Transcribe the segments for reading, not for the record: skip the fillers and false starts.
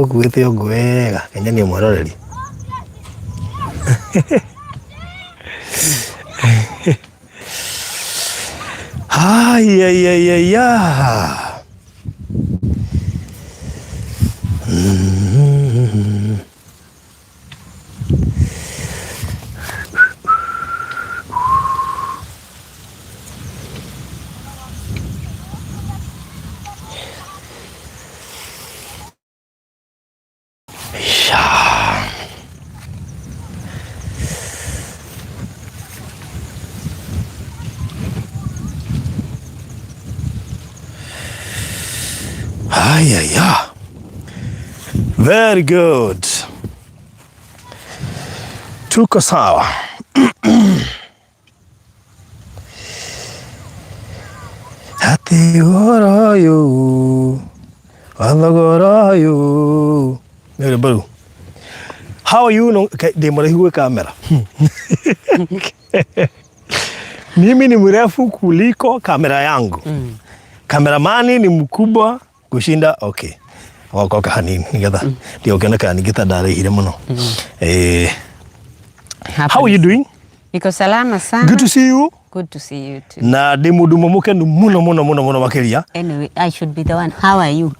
Ũkuĩte ũguo wega, kenye mwĩroreri. Ayayayaya. Ayaya. Very good. Tuko sawa. Atĩ ũhoro ũyũ wa thogora ũyũ nĩ rwĩmbo rũu. How are you? No, ndĩ mũraihu gwĩ kamera. Mimi ni mrefu kuliko kamera yangu. Kameramani ni mkubwa kushinda okay. Wakoka hanini nigetha ndigũkĩoneka ningĩ ta ndarĩhire mũno. Eh, how are you doing? Niko salama sana. Good to see you. Good to see you too. Na ndĩ mũndũ ũmwe mũkenu mũno mũno mũno mũno makĩria. Anyway, I should be the one. How are you?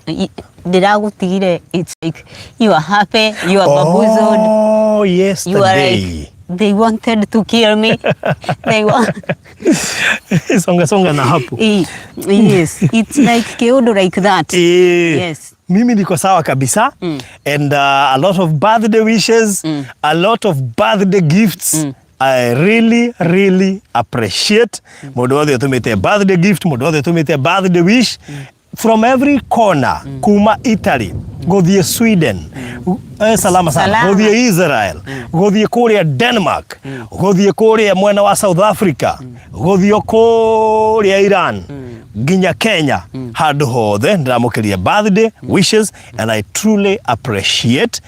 Ndĩragũtigire, it's like you are happy, you are bamboozled. Oh, yesterday. You are like, they wanted to kill me. They want Songa songa na hapo. Yes, it's like kĩũndũ like that. Yes. Mimi niko sawa kabisa and a lot of birthday wishes, a lot of birthday gifts. I really really appreciate mũndũ wothe ũtũmĩte birthday gift, mũndũ wothe ũtũmĩte birthday wish from every corner, kuma Italy gũthiĩ Sweden, salama sana, Salama. gũthiĩ Israel, gũthiĩ kũrĩa Denmark, gũthiĩ kũrĩa mwena wa South Africa, gũthiĩ kũrĩa Iran, nginya Kenya, handũ hothe ndĩramũkĩria birthday wishes and I truly appreciate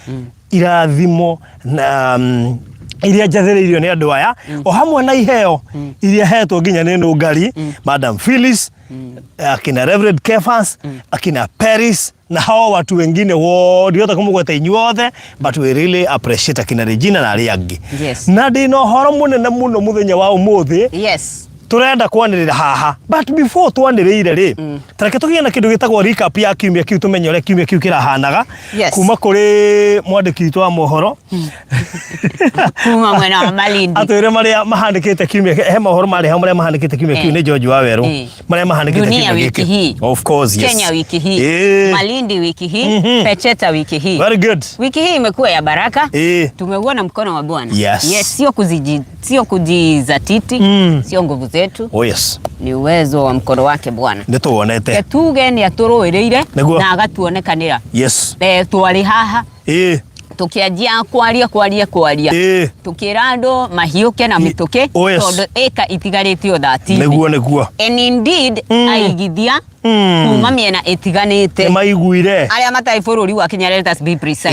irathimo na iria njathĩrĩirio nĩ andũ aya o hamwe na iheo iria hetwo nginya nĩ nũngari Madam Phyllis, akina Reverend Kefas, akina Paris na hao watu wengine wote ndiota kũmũgweta inyuothe, but we really appreciate akina Regina na arĩa angĩ. Na ndĩna ũhoro mũnene mũno mũthenya wa ũmũthĩ turenda kwanĩrĩra haha, but before twanĩrĩire rĩ, tareke tũgĩe na kĩndũ gĩtagwo recap ya kiumia kĩu, tũmenye ũrĩa kiumia kĩu kĩrahanaga kuma kũrĩ mwandĩki witũ wa mohoro kuma mwena wa Malindi. Atwĩre marĩa mahanĩkĩte kiumia, he mohoro marĩ hau marĩa mahanĩkĩte kiumia kĩu. Nĩ George Wawerũ. Marĩa mahanĩkĩte Dunia kiumia wiki gĩkĩ. hii. Of course, yes. Kenya wiki hii. Malindi wiki hii, Pecheta wiki hii. Very good. Wiki hii imekuwa ya baraka. Tumeuona mkono wa Bwana. Yes, sio kujizatiti, sio nguvu zetu. Oh yes. Ni uwezo wa mkono wake Bwana. Nĩ tũwonete. Ke tuge nĩ atũrũĩrĩire Nĩguo. na agatuonekanĩra. Twarĩ haha tukianjia kwaria kwaria kwaria, tukĩra andũ mahiũke na mĩtũkĩ Oh, yes. tondũ ĩka itigarĩte o 13. Nĩguo nĩguo. And indeed, aigithia kuma mĩena ĩtiganĩte Nĩ maiguire. Arĩa matarĩ bũrũri wa Kenya, let us be precise,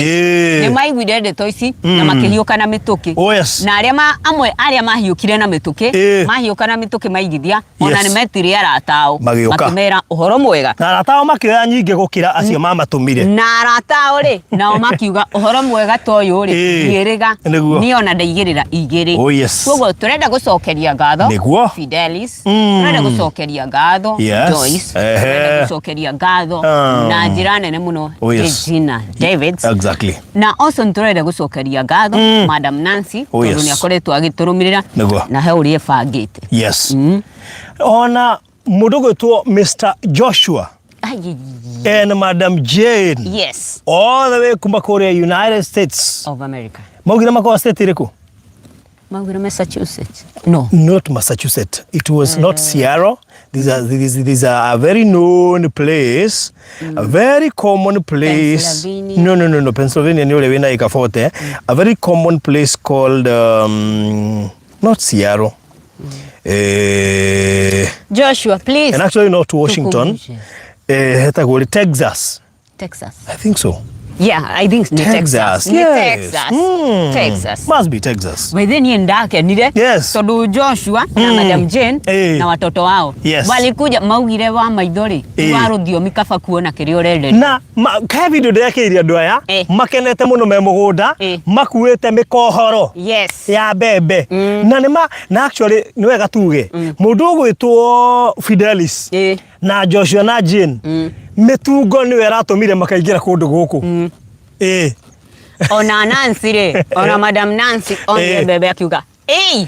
nĩ maiguire ndeto ici na makĩhiũka na mĩtũkĩ. Oh yes. Na arĩa amwe arĩa mahiũkire na mĩtũkĩ, mahiũka na mĩtũkĩ maigithia, ona nĩ metire arata ao Magĩũka. makĩmera ũhoro mwega. Na arata ao makĩoya nyingĩ gũkĩra acio mamatũmire. Na arata ao rĩ, nao makiuga ũhoro mwega ta ũyũ rĩ, ndiĩrĩga niĩ ona ndaigĩrĩra igĩrĩ. Oh, yes. Koguo tũrenda gũcokeria ngatho Fidelis, tũrenda gũcokeria ngatho Joyce, tũrenda gũcokeria ngatho na njĩra nene mũno Oh, yes. Regina Davids. Na also nĩ tũrenda gũcokeria ngatho Madam Nancy Oh, tondũ yes. nĩ akoretwo agĩtũrũmĩrĩra na he ũrĩa ĩbangĩte. Yes. Ona mũndũ gwĩtwo Mr. Joshua Ai, and Madam Jane all the way kuma kũrĩa United States of America. Maugire makorwa state ĩrĩkũ? Maugire Massachusetts. No. Not Massachusetts. It was not Seattle. These are a very known place, a very common place. Pennsylvania. No, no, no, no. Pennsylvania nĩ ũrĩa wĩna ĩka 40. A very common place called not Seattle. Joshua, please. And actually not Washington. Tukumbushe. Hetagwo rĩ? Texas. Texas. I think so. Yeah, I think nĩ Texas. Nĩ Yes. Texas. Texas. Must be Texas. By then niĩ ndakenire Yes. tondũ Joshua na Madam Jane na watoto wao walikuja maugire wa maitho rĩ wa rũthiomi kaba kuona kĩrĩa ũrenderia. Na he video ndĩrekĩire andũ aya makenete mũno me mũgũnda makuĩte mĩkohoro ya mbembe na nĩ ma na actually nĩ wega tuge mũndũ ũgwĩtwo Fidelis na Joshua na Jane mĩtungo nĩyo ĩratũmire makaingĩra kũndũ gũkũ. Ona Nancy rĩ, ona Madam Nancy onire mbembe akiuga Ei,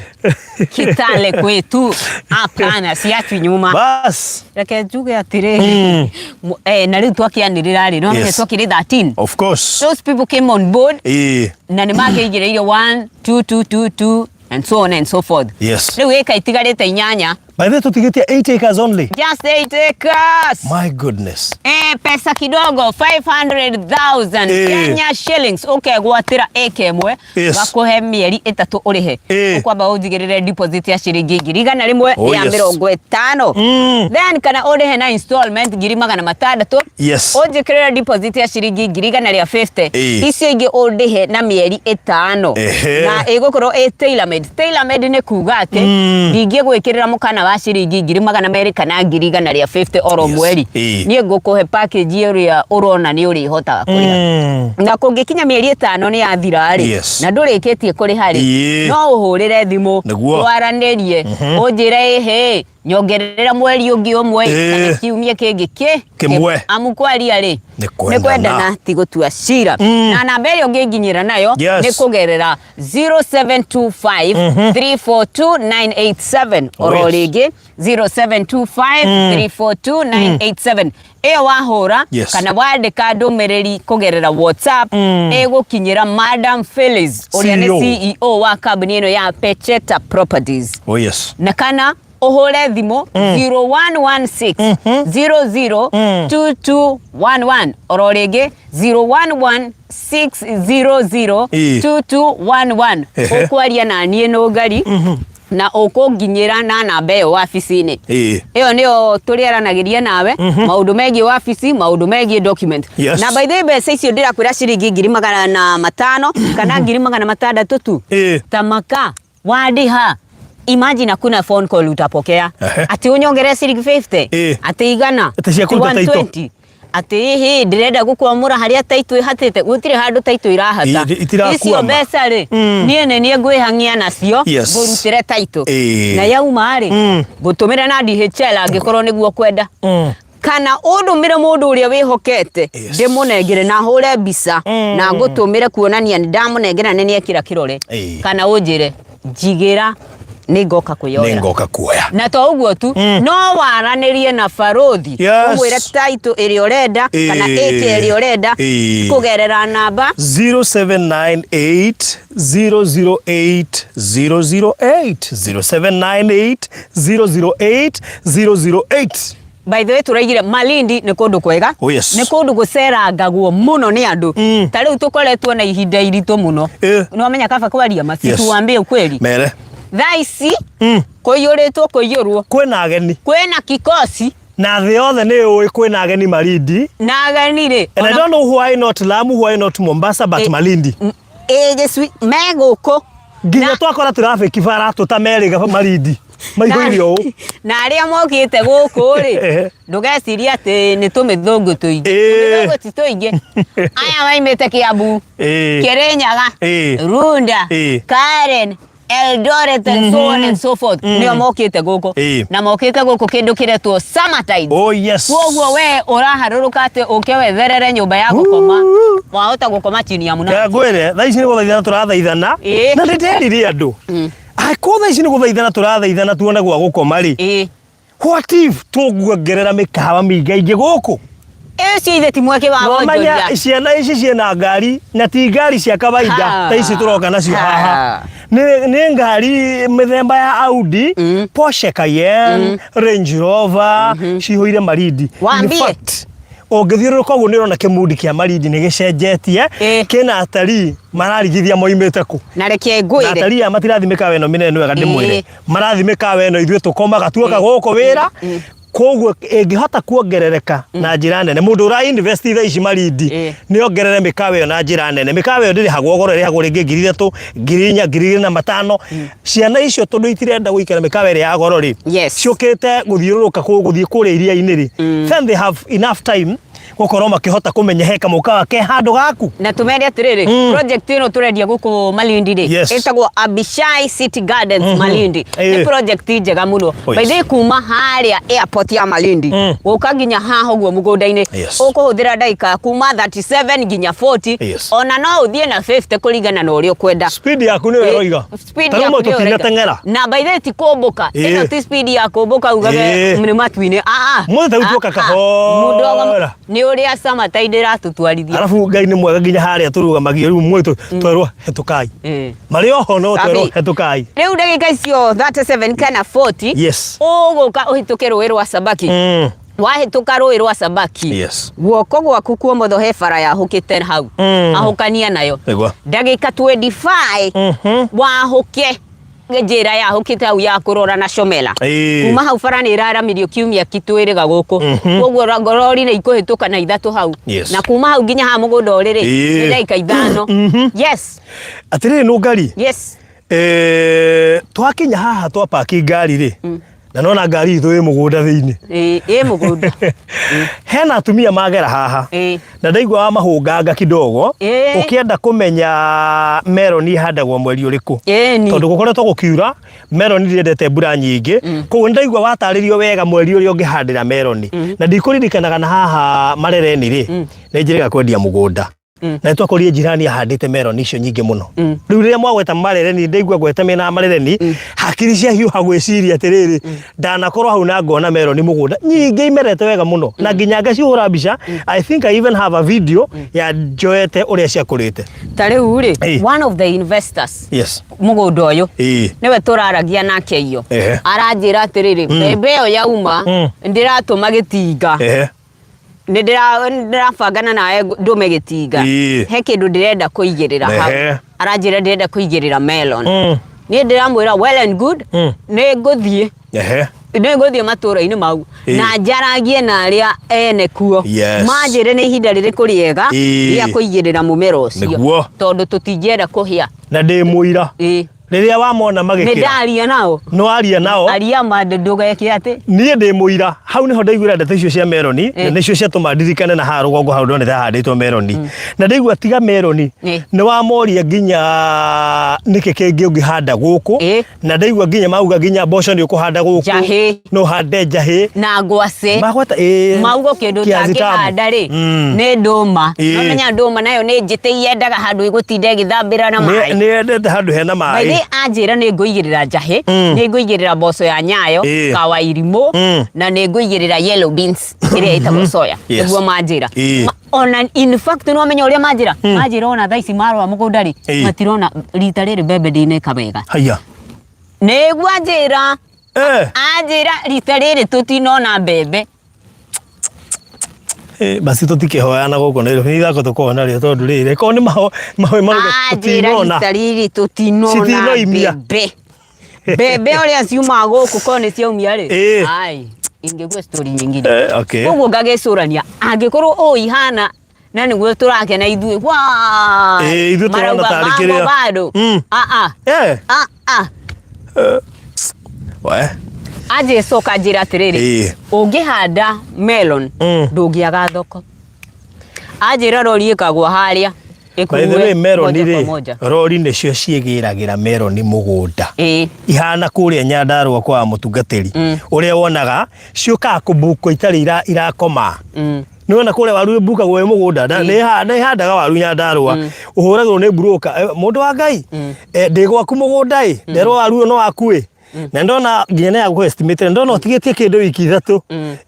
Kitale kwetu hapana, siachwi nyuma. Bas. Reke njuge atiriri na riu twakianirira ri no twakiri 13. Of course. Those people came on board na nĩ makĩingĩrĩire 1 2 2 2 2 and so on and so forth. Yes. Rĩu ĩka itigarĩte inyanya. By the way, tutigetia 8 acres only. Just 8 acres. My goodness. Pesa kidogo 500,000 Kenya shillings ukegwatĩra ĩka ĩmwe gakuhe mĩeri 3 ũrĩhe. Ũkwamba ũnjigĩrĩre deposit ya ciringi 150,000 ya 50. Then kana ũrĩhe na installment 600,000. Yes. Ũnjĩkĩrĩre deposit ya ciringi 150,000. Icio ingĩ ũrĩhe na mĩeri 5. Na ĩgũkorwo ĩ tailor made. Tailor made nĩ kuga atĩ ndingĩgwĩkĩrĩra mũkana wa ciringi 200,000 kana 150,000 oro mweri. Niĩ ngũkũhe package ĩrĩa ũrona nĩ ũrĩhotaga kũrĩha. Na kũngĩkinya mĩeri 5 nĩ yathira rĩ, na ndũrĩkĩtie kũrĩha rĩ, no ũhũrĩre thimũ twaranĩrie, ũnjĩre ĩhĩ nyongerera mweri ũngĩ ũmwe kana kiumia kĩngĩ kĩmwe. Amu kwaria rĩ nĩ kwendana ti gũtua cira. Na namba ĩrĩa ũngĩnginyĩra nayo nĩ kũgerera 0725 342 987 oro rĩngĩ 0725 342 987. Ĩyo wahũra kana wandĩka ndũmĩrĩri kũgerera WhatsApp ĩgũkinyĩra Madam Phyllis ũrĩa nĩ CEO wa kambuni ĩno ya Pecheta Properties. Oh yes. Na kana ũhũre thimũ 0116 00 2211 oro rĩngĩ 0116 00 2211. Ũkwaria na niĩ Nũngari na ũkũnginyĩra na namba ĩyo wabici-inĩ. Ĩyo nĩyo tũrĩaranagĩria nawe maũndũ megiĩ wabici, maũndũ megiĩ document. Na by the way mbeca icio ndĩrakwĩra ciringi 500,000 kana 600,000 tu. Tamaka wandĩha. Imagine hakuna phone call utapokea. Ati unyongerere ciringi 50, ati igana, ati 120, ati hihi ndĩrenda gũkwamũra harĩa taitũ ĩhatĩte. Gũtirĩ handũ taitũ irahata. Icio mbeca rĩ, niĩ nĩ niĩ ngwĩhang'ia nacio, ngũrutĩre taitũ. Na yauma rĩ, ngũtũmĩre na DHL angĩkorwo nĩguo kwenda. Kana ũndũmĩre mũndũ ũrĩa wĩhokete, ndĩmũnengere na hũre mbica na ngũtũmĩre kuonania nĩ ndamũnengera na nĩekĩra kĩrore. Kana ũnjĩre njigĩra nĩ ngoka kwĩyoera. Nĩ ngoka kuoya. Na to ũguo tu, no waranĩrie na barũthi, ũmwĩre taitũ ĩrĩa ũrenda kana ĩke ĩrĩa ũrenda kũgerera namba 0798 008 008 0798 008 008. By the way tũraigire Malindi nĩ kũndũ kwega. Oh yes. Nĩ kũndũ gũcerangagwo mũno nĩ andũ. Ta rĩu tũkoretwo na ihinda iritũ mũno. Nĩ wamenya kaba kwaria ma, tuambie ukweli. Mere. Thaa ici kũiyũrĩtwo kũiyũrwo. Kwĩna ageni. Kwĩna kikosi. Na thĩ yothe nĩ yũĩ kwĩna ageni Malindi. Na ageni rĩ. And I don't know why not Lamu, why not Mombasa, but Malindi. Gĩcui me gũkũ. Nginya twakora traffic bara tũtamerĩga Malindi. Maihũire ũũ. Na arĩa mokĩte gũkũ rĩ, ndũgecirie atĩ nĩ tũmĩthũngũ tũingĩ. Tũmĩthũngũ ti tũingĩ. Aya maimĩte Kiambu, Kĩrĩnyaga, Runda, Karen, Eldoret and so on and so forth. Nĩo mokĩte gũkũ. Na mokĩte gũkũ kĩndũ kĩretwo summertime. Oh yes. Kwoguo we ũraharũrũka atĩ ũke wetherere nyũmba ya gũkoma. Wahota gũkoma chini ya mũnathi. Ngwĩre, thaa ici nĩ gũthaithana tũrathaithana. Na nĩ nderire andũ. Angĩkorwo thaa ici nĩ gũthaithana tũrathaithana tuone gwa gũkoma rĩ. What if tũnguongerera mĩkawa mĩingaingĩ gũkũ? Ũcio ithe ti mweke wa Wamenya wonjoria. ciana ici ciĩna ngari na ti ngari cia kawaida ta ici tũroka nacio haha. Nĩ ngari mĩthemba ya Audi, Porsche Cayenne, Range Rover, cihũire Malindi. In Wambie. fact, ũngĩthiũrũrũka ũguo nĩ ũrona kĩmundi kĩa Malindi nĩ gĩcenjetie, kĩna atarii mararigithia moimĩte kũ. Na reke ngwĩre. Na atarii aya matirathi mĩkawa ĩno mĩnene nĩ wega ndĩmwĩre. Marathi mĩkawa ĩno ithuĩ tũkomaga tuoka gũkũ wĩra. Koguo ĩngĩhota kuongerereka na njĩra nene, mũndũ ũra invest thaa ici Malindi nĩ ongerere mĩkawa ĩyo na njĩra nene. Mĩkawa ĩyo ndĩrĩhagwo goro, ĩrĩhagwo rĩngĩ 3000, 4000, 2500. Ciana icio tondũ itirenda gũikara mĩkawa ĩrĩa ya goro rĩ, ciũkĩte gũthiũrũrũka gũthiĩ kũrĩa iria-inĩ rĩ, then they have enough time gũkorwo makĩhota kũmenya he kamũkawa ke handũ gaku. Na tumere atiriri, project ĩno tũrendia gũkũ Malindi rĩ, ĩtagwo Abishai City Gardens Malindi. Nĩ project njega mũno. By the way, kuma harĩa airport ya Malindi gũka nginya haha ũguo mũgũnda-inĩ, ũkũhũthĩra ndagĩka kuma 37 nginya 40, ona no ũthiĩ na 50 kũringana na ũrĩa ũkwenda. Speed yaku nĩyo ĩroiga. Speed Ta rĩu yaku nĩyo ĩroiga. tũtinateng'era. Na by the way ti kũmbũka. Ĩno ti speed ya kũmbũka ugage nĩ matu-inĩ. Ah, ah. Mũthĩ ta rĩu tuoka Ah, ah. Mũndũ kahora. Nĩ ũrĩa summertime ĩratũtwarithia. Arabu Ngai nĩ mwega nginya harĩa tũrũgamagio rĩu mwĩtũ twerwo hetũkai. Marĩ oho no twerwo hetũkai. Rĩu ndagĩka icio 37 kana 40 ũgũka ũhĩtũke rũĩ rwa Sabaki. Wahĩtũka rũĩ rwa Sabaki, guoko gwaku kuomotho he bara yahũkĩte hau. Ahũkania nayo. Ndagĩka 25 wahũke njĩra yahũkĩte hau ya kũrora na Shomela. Kuma hau bara nĩ ĩraramirio kiumia kitwĩrĩga gũkũ. Koguo rori nĩ ikũhĩtũka na ithatũ hau. Na kuma hau nginya haha mũgũnda ũrĩ rĩ, nĩ ndagĩka ithano. Yes. Atĩrĩrĩ Nũngari. Yes. Twakinya haha twapaki ngari rĩ, na nona ngari itũ ĩ mũgũnda thĩinĩ. Ĩ mũgũnda. Hena atumia magera haha na ndaigua wa mahũnganga kidogo, ũkĩenda kũmenya meroni ihandagwo mweri ũrĩkũ, tondũ gũkoretwo gũkiura, meroni ndĩendete mbura nyingĩ, koguo nĩndaigua watarĩrio wega mweri ũrĩa ũngĩhandĩra meroni. Na ndikũririkanaga na haha Marereni rĩ, nĩ njĩrĩga kwendia mũgũnda. Na nĩtwakorire jirani ahandĩte meroni icio nyingĩ mũno. Rĩu rĩrĩa mwagweta Marereni, ndaigua ngweta mĩena ya Marereni, hakiri ciahiũha gwĩciria atĩrĩrĩ, ndanakorwo hau na ngona meroni mũgũnda nyingĩ imerete wega mũno, na nginya ngacihũra mbica. I think I even have a video ya njoete ũrĩa ciakũrĩte. Ta rĩu rĩ, one of the investors mũgũnda ũyũ nĩwe tũraragia nake iyo, aranjĩra atĩrĩrĩ, mbembe ĩyo yauma ndĩratũma gĩtinga, nĩ ndĩrabangana nawe ndũme gĩtinga, he kĩndũ ndĩrenda kũigĩrĩra hau. Aranjĩra ndĩrenda kũigĩrĩra melon. Niĩ ndĩramwĩra well and good, nĩ ngũthiĩ nĩ ngũthiĩ matũra-inĩ mau na njaragie na arĩa ene kuo, manjĩre nĩ ihinda rĩrĩkũ rĩega rĩa kũigĩrĩra mũmera ũcio, tondũ tũtingĩenda kũhĩa. Na ndĩ mũira, rĩrĩa wamona Nĩ magĩkĩra ndaria nao. Nĩ waria nao. Aria ma, ndũgeke atĩ. Niĩ ndĩ mũira hau nĩho ndaiguĩra ndeto icio cia meroni, na nĩcio ciatũma ndirikane na haha rũgongo hau ndonete hahandĩtwo meroni, na ndaigua tiga meroni, nĩ wamoria nginya nĩkĩ kĩngĩ ũngĩhanda gũkũ, na ndaigua nginya mauga nginya mboco nĩ ũkũhanda gũkũ. Njahĩ. No ũhande njahĩ. Na ngwacĩ. Magweta ĩĩ. Maugo kĩndũ Kiazi tamu. ũtangĩhanda rĩ, nĩ ndũma. Nomenya ndũma nayo nĩ njĩtĩ, yendaga handũ ĩgũtinda ĩgĩthambĩra na maĩ. Nĩ yendete handũ hena By maĩ. the way, anjĩra nĩ ngũigĩrĩra njahĩ, nĩ ngũigĩrĩra mboco ya nyayo, kawairimũ, na nĩ ngũigĩrĩra yellow beans ĩrĩa ĩtagwo soya. Nĩguo manjĩra. Ona in fact no menya ũrĩa manjĩra, manjĩra ona thaa ici marora mũgũnda rĩ, matirona rita rĩrĩ mbembe ndĩneka wega. Haya. Nĩguo anjĩra. Anjĩra rita rĩrĩ tũtinona mbembe. Basi tũtikĩhoyana gũkũ Nairobi, nĩ ithako tũkoragwo narĩo tondũ rĩrĩ korwo nĩ mahoya marauga Anjĩra tũtinona. rita rĩrĩ tũtinona Citinoimia. mbembe. Mbembe ũrĩa ciumaga gũkũ korwo nĩ ciaumia rĩ. Ai, ingĩgua story nyingine. Okay. Koguo ngagĩcũrania angĩkorwo ũũ ihana na nĩguo tũrakena ithuĩ wa Ithuĩ tũrona marauga tarĩ mambo kĩrĩa. bado. Ah, ah. Ah, ah. We. Anjĩcoka njĩra atĩrĩrĩ, ũngĩhanda melon ndũngĩaga thoko. Anjĩra rori ĩkagwa harĩa By the way, ĩkuue meroni moja kwa rĩ, moja. rori nĩcio ciĩgĩragĩra meroni mũgũnda. Ihana kũrĩa Nyandarũa kwa mũtungatĩri, ũrĩa wonaga ciũkaga kũbukwo itarĩ irakoma. Nĩ wona kũrĩa waru ĩbukagwo ĩ mũgũnda, nĩ handaga waru Nyandarũa, ũhũragĩrwo nĩ broker, mũndũ wa Ngai, ndĩ gwaku mũgũnda ĩ, nderwo waru ũyũ no waku ĩ, na ndona nginya nĩ yagũkũ estimate, ndona ũtigĩtie kĩndũ wiki ithatũ,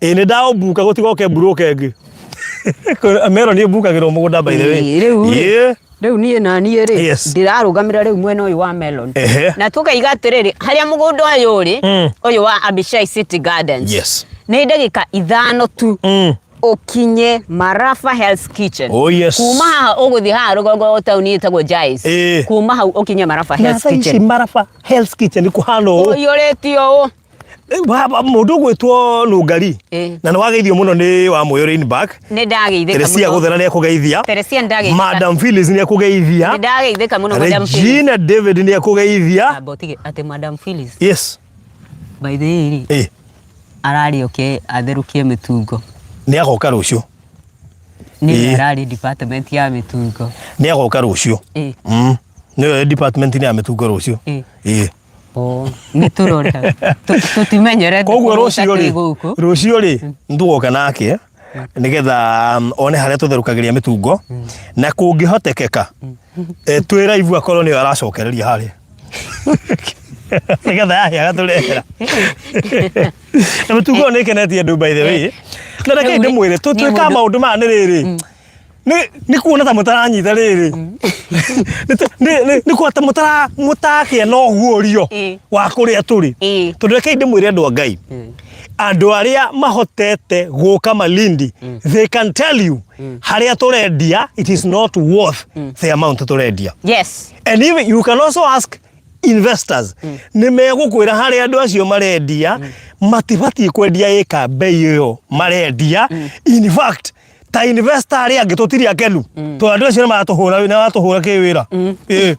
ĩ nĩ ndaũbuka gũtigoke broker ĩngĩ. Meroni ĩbukagĩrwo mũgũnda, by the way. Rĩu rĩ, rĩu niĩ na niĩ rĩ, ndĩrarũgamĩra rĩu mwena ũyũ wa melon. Na tũkaiga atĩrĩrĩ, harĩa mũgũnda ũyũ ũrĩ, ũyũ wa Abishai City Gardens, nĩ ndagĩka ithano tu ũkinye Marafa Health Kitchen. Oh, yes. Kuma haha ũgũthiĩ haha rũgongo taũni ĩtagwo Jais. Kuma hau ũkinye Marafa Na Health thaa ici Kitchen. Marafa Health Kitchen kũhana ũũ. Ũiyũrĩtio ũũ. Mũndũ ũgwĩtwo Nũngari na nĩ wageithio mũno nĩ wa Mũyũ Rainback. Nĩ ndageithĩka Teresia mũno. Gũthera nĩ akũgeithia. Teresia nĩ ndageithĩka. Madam Phyllis nĩ akũgeithia. Nĩ ndageithĩka mũno Madam Phyllis. Regina David nĩ akũgeithia. Amba ũtige atĩ Madam Phyllis. Yes. By the way rĩ, ararĩ oke atherũkie mĩtungo. Nĩ agoka rũciũ. Nĩ ararĩ department ya mĩtungo. Nĩ agoka rũciũ. Nĩwe department-inĩ ya mĩtungo rũciũ. Ĩĩ. Oh, nĩ tũrore tũtimenyerete Koguo kũrũta rũciũ twĩ rĩ, gũkũ. Rũciũ rĩ nĩtũgoka nake nĩgetha one harĩa tũtherũkagĩria mĩtungo na kũngĩhotekeka twĩ live akorwo nĩyo aracokereria harĩa nĩgetha yahĩa agatũrehera. Na mĩtungo ĩyo nĩ ĩkenetie andũ, by the way, na reke Rĩu rĩ, ndĩmwĩre niĩ tũtwĩkaga mũndũ- maũndũ maya nĩ rĩrĩ nĩ kuona ta mũtaranyita rĩrĩ nĩ kuona ta mũtarakĩa na ũguũrio wa kũrĩa tũrĩ, tondũ rekei ndĩmwĩre, andũ a Ngai, andũ arĩa mahotete gũka Malindi, they can tell you harĩa tũrendia, it is not worth the amount tũrendia. And even you can also ask investors, nĩ megũkwĩra harĩa andũ acio marendia, matibatiĩ kwendia ĩka bei ĩyo marendia. In fact, ta investor arĩa angĩ tũtirĩ akenu tondũ andũ acio nĩ maratũhũra, nĩ maratũhũra kĩwĩra. Ĩĩ,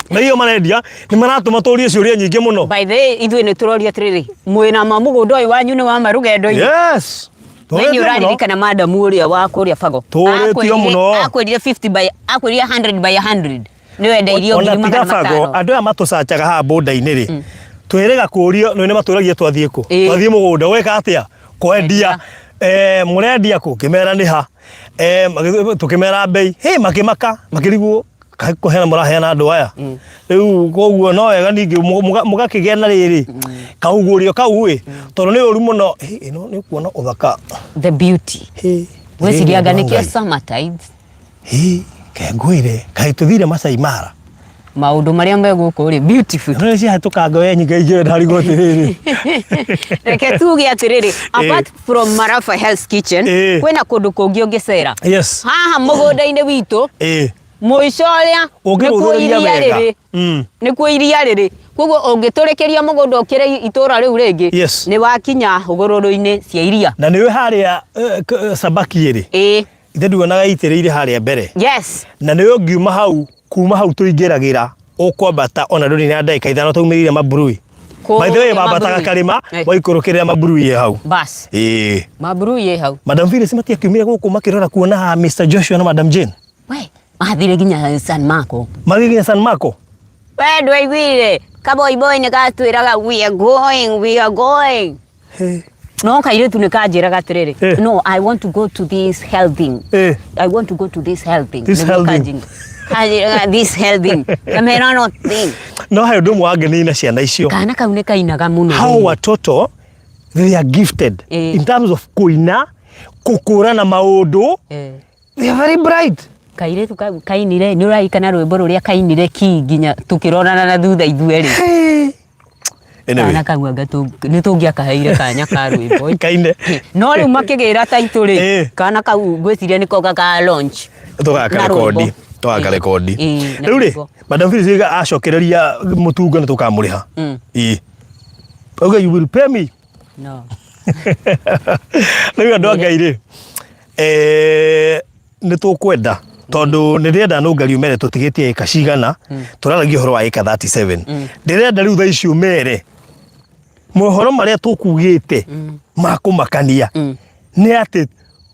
na iyo marendia nĩ maratũma tũrie ciũria nyingĩ mũno. By the way, ithuĩ nĩ tũroria atĩrĩrĩ, mwĩna ma mũgũnda ũyũ wanyu nĩ wa marũgendo-inĩ? Yes. We nĩ Tũrĩtio mũno. ũraririkana madamu ũrĩa wa kũrĩa Bago? Tũrĩtio mũno. Akwĩrire 50 by, akwĩrire 100 by 100 nĩ wendeirio Ona ngiri tiga magana Bago, matano. andũ aya matũcacaga haha bũnda-inĩ rĩ, twĩrĩga kũrio nĩ matũragia twathiĩ kũ. Twathiĩ mũgũnda gwĩka atĩa? Kwendia. Mũrendia kũ? Ngĩmera nĩ ha. Tũkĩmera bei, hĩ, makĩmaka, makĩrigwo kaĩ kũheana mũraheana andũ aya rĩu. Koguo no wega ningĩ mũgakĩgĩa na rĩrĩ kaugũrio kau ĩ, tondũ nĩ ũru mũno. Hĩ, ĩno nĩ kuona ũthaka. The beauty. Hĩ, Gwĩciria anga andũ a nĩkĩo Ngai. summer tides. Hĩ, kengwĩre kaĩ tũthire Masai Mara. Maũndũ marĩa me gũkũ rĩ, beautiful. Nĩ ciahĩtũkanga we nyingĩ ingĩ ndarigwo atĩrĩrĩ. Reke tuge atĩrĩrĩ, apart from Marafa Hell's Kitchen, kwĩna kũndũ kũngĩ ũngĩcera haha mũgũnda-inĩ witũ mũico ũrĩa nĩkuo Ũngĩrũthĩrĩria iria wega. rĩrĩ. Nĩkuo iria rĩrĩ, koguo ũngĩtũrĩkĩria mũgũnda ũkĩre itũra rĩu rĩngĩ, nĩ wakinya hũgũrũrũ-inĩ cia iria. Na nĩwe harĩa Sabaki ĩrĩ. Ithe nduonaga ĩitĩrĩire harĩa mbere? Na nĩwe ũngiuma hau, kuma hau tũingĩragĩra, ũkwambata ona ndũrĩ na ndagĩka 5 twaumĩrĩire Maburui. By the way, Kũrĩa wambataga Maburui. karĩma waikũrũkĩrĩra Maburui ĩ hau. Bas. Ĩĩ. Maburui ĩ hau. Madam Phyllis matiakiumire gũkũ makĩrora kuona Mr Joshua na Madam Jane? We mathire nginya San Marco. Magĩthiĩ nginya San Marco. We ndwaiguire kaboiboi nĩ gatwĩraga, "We are going, we are going." No kairĩtu nĩ kanjĩraga atĩrĩrĩ, "No, I want to go to this health thing. I want to go to this health thing." This Nĩguo health thing. Kanjĩraga this health thing, kamera no thing. No he ũndũ ũmwe wangenirie na ciana icio. Kana kau nĩ kainaga mũno. Hao watoto, they are gifted in terms of kũina, kũkũrana maũndũ. They are very bright. Kairĩtu kau kainire, nĩ ũrarikana rwĩmbo rũrĩa kainire ki nginya tũkĩrorana na thutha ithuerĩ? Anyway. Kana kau anga nĩ tũngĩakaheire kanya ka rwĩmbo. Kaine. No rĩu makĩgĩra taitũ rĩ, kana kau ngwĩciria nĩko gaka launch Tũgaka na rekondi. rwĩmbo. Tũgaka rekondi. Ĩĩ, na Rĩu rĩ, rwĩmbo. Madam Phyllis acokereria mũtungo nĩ tũkamũrĩha. Ĩĩ, auga, "You will pay me." No. Rĩu andũ a Ngai rĩ, nĩ tũkwenda, tondũ nĩ ndĩrenda Nũngari ũmere tũtigĩtie ĩka cigana. Tũraragia ũhoro wa ĩka 37. Ndĩrenda rĩu thaa ici ũmere mohoro marĩa tũkugĩte ma kũmakania nĩ atĩ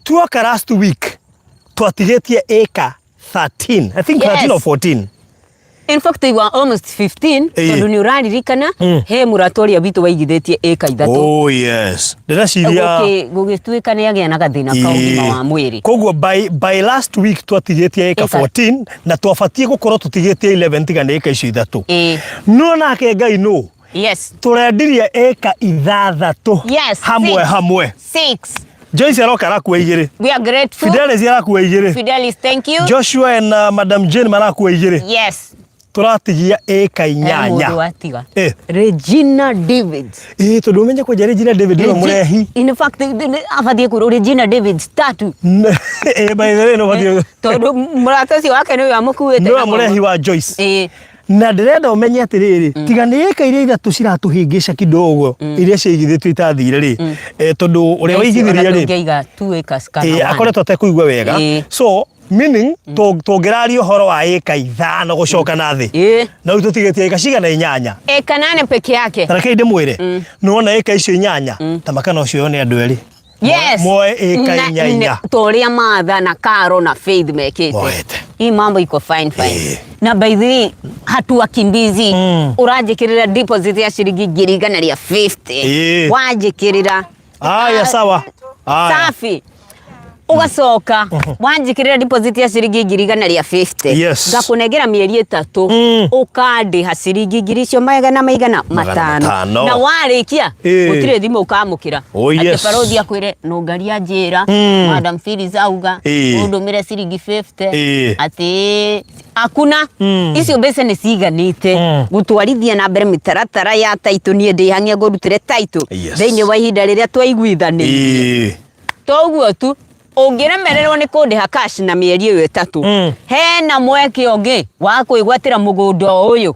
tuoka last week twatigĩtie ĩka 13, I think, 13 or 14. In fact, they were almost 15, tondũ nĩ ũraririkana he mũrata ũrĩa witũ waigithĩtie ĩka 3. Oh yes, ndĩreciria Gũgĩtuĩka nĩ agĩa na gathĩna ka ũgima wa mwĩrĩ. Koguo by last week twatigĩtie ĩka Ĩka. 14 na twabatiĩ gũkorwo tũtigĩtie 11 tiga nĩ ĩka icio ithatũ. No nake Ngai nũ tũrendirie ĩka 6 hamwe Six. hamwe. Six. Joyce aroka arakua 2. We are grateful. Fidelis arakua 2. Fidelis, thank you. Joshua and Madam Jane marakua 2. Tũratigia ĩka He mũndũ 8. watiga. Regina David. Ĩĩ, tondũ ũmenye kwenja Regina David nĩwe mũrehi. In fact, abatiĩ kwĩrwo Regina David tatu. Ĩĩ, by the way, no batiĩ Tondũ mũrata ũcio wake nĩwe amũkuĩte nĩwe na mũrehi wa Joyce. Na ndĩrenda ũmenye atĩrĩrĩ, tiga nĩ ĩka iria ithatũ ciratũhĩngĩca kidogo, iria ciaigithĩtio itathire rĩ, tondũ ũrĩa waigithirie rĩ, Tũngĩiga 2 acres kana one. Akoretwo atekũigua wega. So meaning tũngĩraria ũhoro wa ĩka 5 gũcoka na thĩ, na rĩu tũtigĩtie ĩka cigana? 8. Eka 8 peke yake. Ta rekei ndĩmwĩre, nĩwona ĩka icio 8, ta makana ũcio nĩ andũ erĩ. Moe ĩka 4 4. Ta ũrĩa Martha na Caro na Faith mekĩte. Moete. Hii mambo iko fine fine. Na by the way, hatuwakimbizi. Ũranjĩkĩrĩra deposit ya ciringi 150,000. Wanjĩkĩrĩra. Aya, sawa. Aya. Safi. Ũgacoka wanjĩkĩrĩra deposit ya ciringi 150,000. Ngakũnengera mĩeri 3. Ũkandĩha ciringi ngiri icio magana maigana? Magana 500. 500. Na warĩkia, gũtirĩ thimũ ũkamũkĩra. Atĩ barothi akwĩre nũngaria njĩra, Madam Phyllis auga ũndũmĩre ciringi 50. Atĩ hakuna. Icio mbeca nĩ ciganĩte gũtwarithia na mbere mĩtaratara ya title. Niĩ ndĩ hang'e ngũrutĩre title thĩinĩ wa ihinda rĩrĩa twaiguithanĩirie. Toguo tu, ũngĩremererwo nĩ kũndĩha cash na mĩeri ĩyo 3, hena mweke ũngĩ wa kwĩgwatĩra mũgũnda o ũyũ,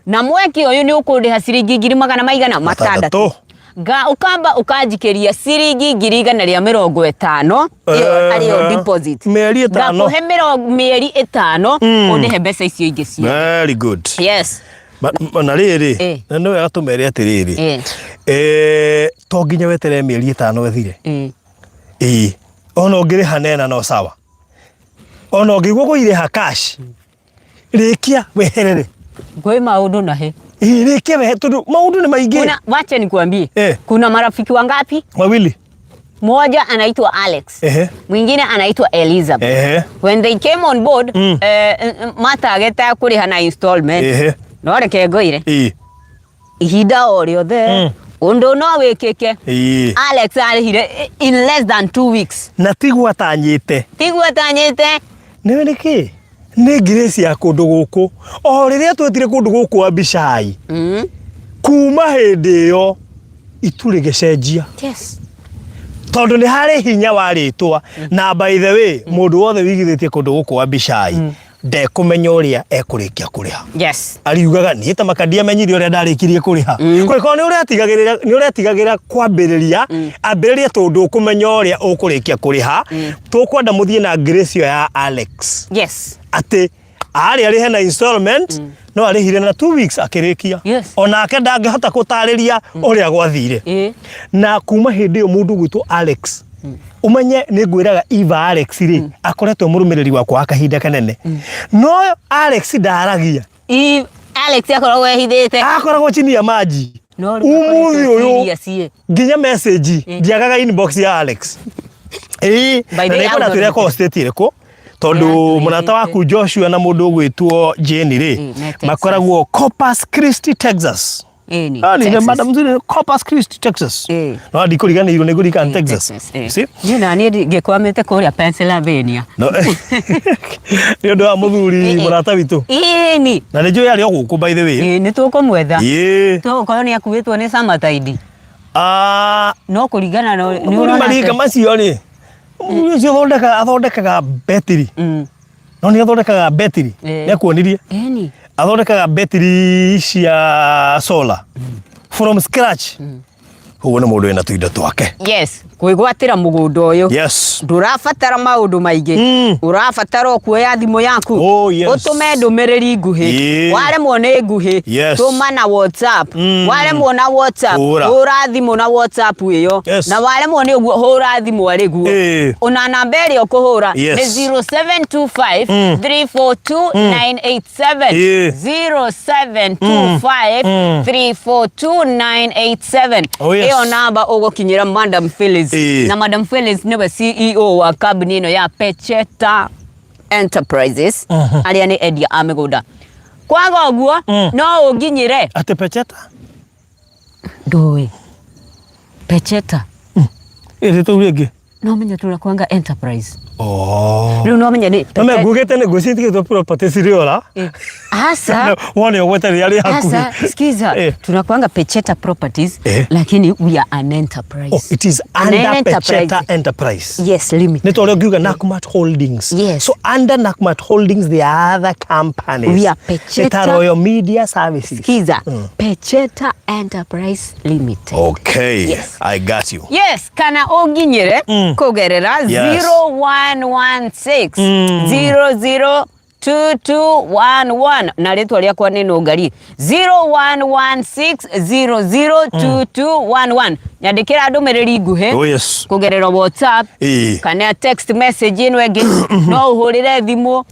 na mweke ũyũ nĩ ũkũndĩha ciringi ngiri magana maigana? 600. 600. Nga ũkamba ũkanjikĩria ciringi 150,000, ĩyo arĩyo deposit. Mĩeri 5. Ngakũhe mĩeri 5, ũndĩhe mbeca icio ingĩ ciothe. Very good. Na rĩrĩ, na nĩ wega tũmere atĩrĩrĩ, to nginya weterere mĩeri 5 ĩthire. Ĩĩ, ona ũngĩrĩha nena no sawa, ona ũngĩigua kũirĩha cash, rĩkia weherere. Kwĩ maũndũ na he. Ĩĩ, rĩkia wehe, tondũ maũndũ nĩ maingĩ. Kuna, wacha nikuambie. Kuna marafiki wangapi? Wawili. Mmoja anaitwa Alex, mwingine anaitwa Elizabeth. When they came on board, matageta kũrĩha na installment. No reke ngũire, ihinda o rĩothe ũndũ no wĩkĩke. Alex arĩhire in less than 2 weeks. Na tiguo atanyĩte. Tiguo atanyĩte. Nĩwe nĩkĩ nĩ grace ya kũndũ gũkũ, o rĩrĩa twetire kũndũ gũkũ Abishai, kuma hĩndĩ ĩyo itu rĩgĩcenjia, tondũ nĩ harĩ hinya wa rĩtwa. Na by the way, mũndũ wothe wigithĩtie kũndũ gũkũ Abishai ndekũmenya ũrĩa ekũrĩkia kũrĩha. Ariugaga niĩ ta maka ndiamenyire ũrĩa ndarĩkirie kũrĩha. Kũngĩkorwo nĩ ũretigagĩrĩra, nĩ ũretigagĩra kwambĩrĩria, ambĩrĩria, tondũ ũkũmenya ũrĩa ũkũrĩkia kũrĩha. Tũkwenda mũthiĩ na grace ĩyo ya Alex, atĩ arĩ arĩhe na installment, no arĩhire na 2 weeks akĩrĩkia. Onake ndangĩhota gũtarĩria ũrĩa gwathire. Na kuma hĩndĩ ĩyo mũndũ ũgwĩtwo Alex, ũmenye nĩ ngwĩraga Eva, Alex rĩ, akoretwo mũrũmĩrĩri wakwa wa kahinda kanene, no Alex ndaragia. Alex akoragwo ehithĩte. Akoragwo chini ya maji. No rĩu Umuthi akoretwo ũyũ serious ĩ. nginya message ndiagaga inbox ya Alex. Ĩĩ. By the Na way, nĩngwenda twĩre akorwo state ĩrĩkũ, tondũ Nĩatwĩrĩte. mũrata waku Joshua na mũndũ ũgwĩtwo Jane rĩ, Me Texas. makoragwo Corpus Christi, Texas. Ĩni, Ah, ni Texas. madam Zuri, Corpus Christi, Texas. No ndikũriganĩirwo, nĩ ngũririkana Texas. You see? Niĩ na niĩ ngĩkwamĩte kũrĩa Pennsylvania. No, nĩ ũndũ wa mũthuri mũrata witũ. Ĩni. Na nĩ njũĩ arĩ o gũkũ, by the way. Ĩ, nĩ tũkũmwetha. Ĩĩ. Tũgũkorwo nĩ akuĩtwo nĩ Summertide. Ah, No kũringana na nĩ mũthuri ũrona marika macio rĩ, mũthuri ũcio athondekaga betiri. No nĩ athondekaga betiri. Nĩ akuonirie. Ĩni. Athondekaga betiri cia solar from scratch. Ũguo nĩ mũndũ wĩna tũindo twake. Yes, kwĩgwatĩra mũgũnda ũyũ. Ndũrabatara maũndũ maingĩ. Ũrabatara o kuoya thimũ yaku. Oh, yes. Ũtũme ndũmĩrĩri nguhĩ. Waremwo nĩ nguhĩ, tũma na WhatsApp. Waremwo na WhatsApp, Hũra. hũra thimũ na WhatsApp ĩyo. Na waremwo nĩ ũguo, hũra thimũ arĩ guo. Ona namba ĩrĩa ũkũhũra nĩ 0725 342 987. 0725 342 987. Oh, yes. Ĩyo namba ũgũkinyĩra Madam Phyllis. Na Madam Phyllis nĩwe CEO wa kambuni ĩno ya Pecheta Enterprises, arĩa nĩ endia a mĩgũnda. Kwaga ũguo, no ũnginyĩre. Atĩ Pecheta? Ndũĩ Pecheta? Ĩrĩ tũu rĩngĩ. No menye tũrakwanga Enterprise. Oh. Rĩu no menye nĩ No me ngugĩte nĩ ngwĩciria property cirĩ ora. Asa. Wone ũgwete rĩrĩa rĩ hakuhĩ. Asa, sikiza. Tunakuanga Pecheta Properties, lakini we are an enterprise. Oh, it is An under enterprise. Pecheta Enterprise. Yes, limited. Nĩ ta ũrĩa ũngiuga Nakumatt Holdings. Yes. So under Nakumatt Holdings there are other companies. We are Pecheta. Nĩ ta Royal Media Services. Sikiza. Pecheta Enterprise Limited. Okay. Yes. I got you. Yes, kana ũnginyĩre kũgerera 0116 00 2211 na rĩtwa rĩakwa nĩ Nũngari, 0116002211. Nyandĩkĩra ndũmĩrĩri nguhĩ Oh, yes. kũgerera WhatsApp kana text message ĩno ĩngĩ, no ũhũrĩre thimũ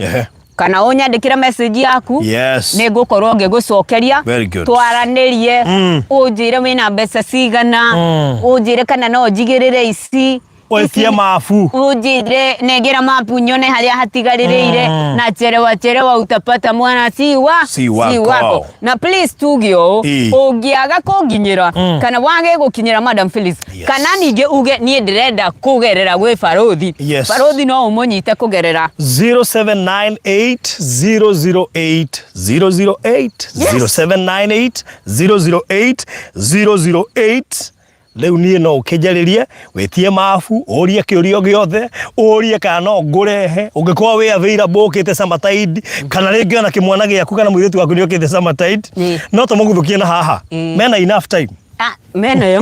kana ũnyandĩkĩre message yaku. Nĩ ngũkorwo ngĩgũcokeria. Very good. Twaranĩrie, ũnjĩre wĩna mbeca cigana, ũnjĩre kana no njigĩrĩre ici. Wetie mabu. Ũnjĩre nengera mapu nyone harĩa hatigarĩrĩire, na cherewa cherewa utapata mwana si wa Si wako. Na please tuge ũũ, ũngĩaga kũnginyĩra kana wage gũkinyĩra Madam Phyllis, kana ningĩ uge niĩ ndĩrenda kũgerera gwĩ Barothi, Barothi no ũmũnyite kũgerera 0798 008 008. 0798 008 008. Rĩu niĩ no ũkĩnjarĩrie, wĩtie mabu, ũrie kĩũria gĩothe, ũrie kana no ngũrehe, ũngĩkorwo wĩ available ũkĩte Summertide, kana rĩngĩ ona kĩmwana gĩaku kana mũirĩtu waku nĩ okĩte Summertide, no tũmũguthũkie na haha. Mena enough time. Ah, menayo.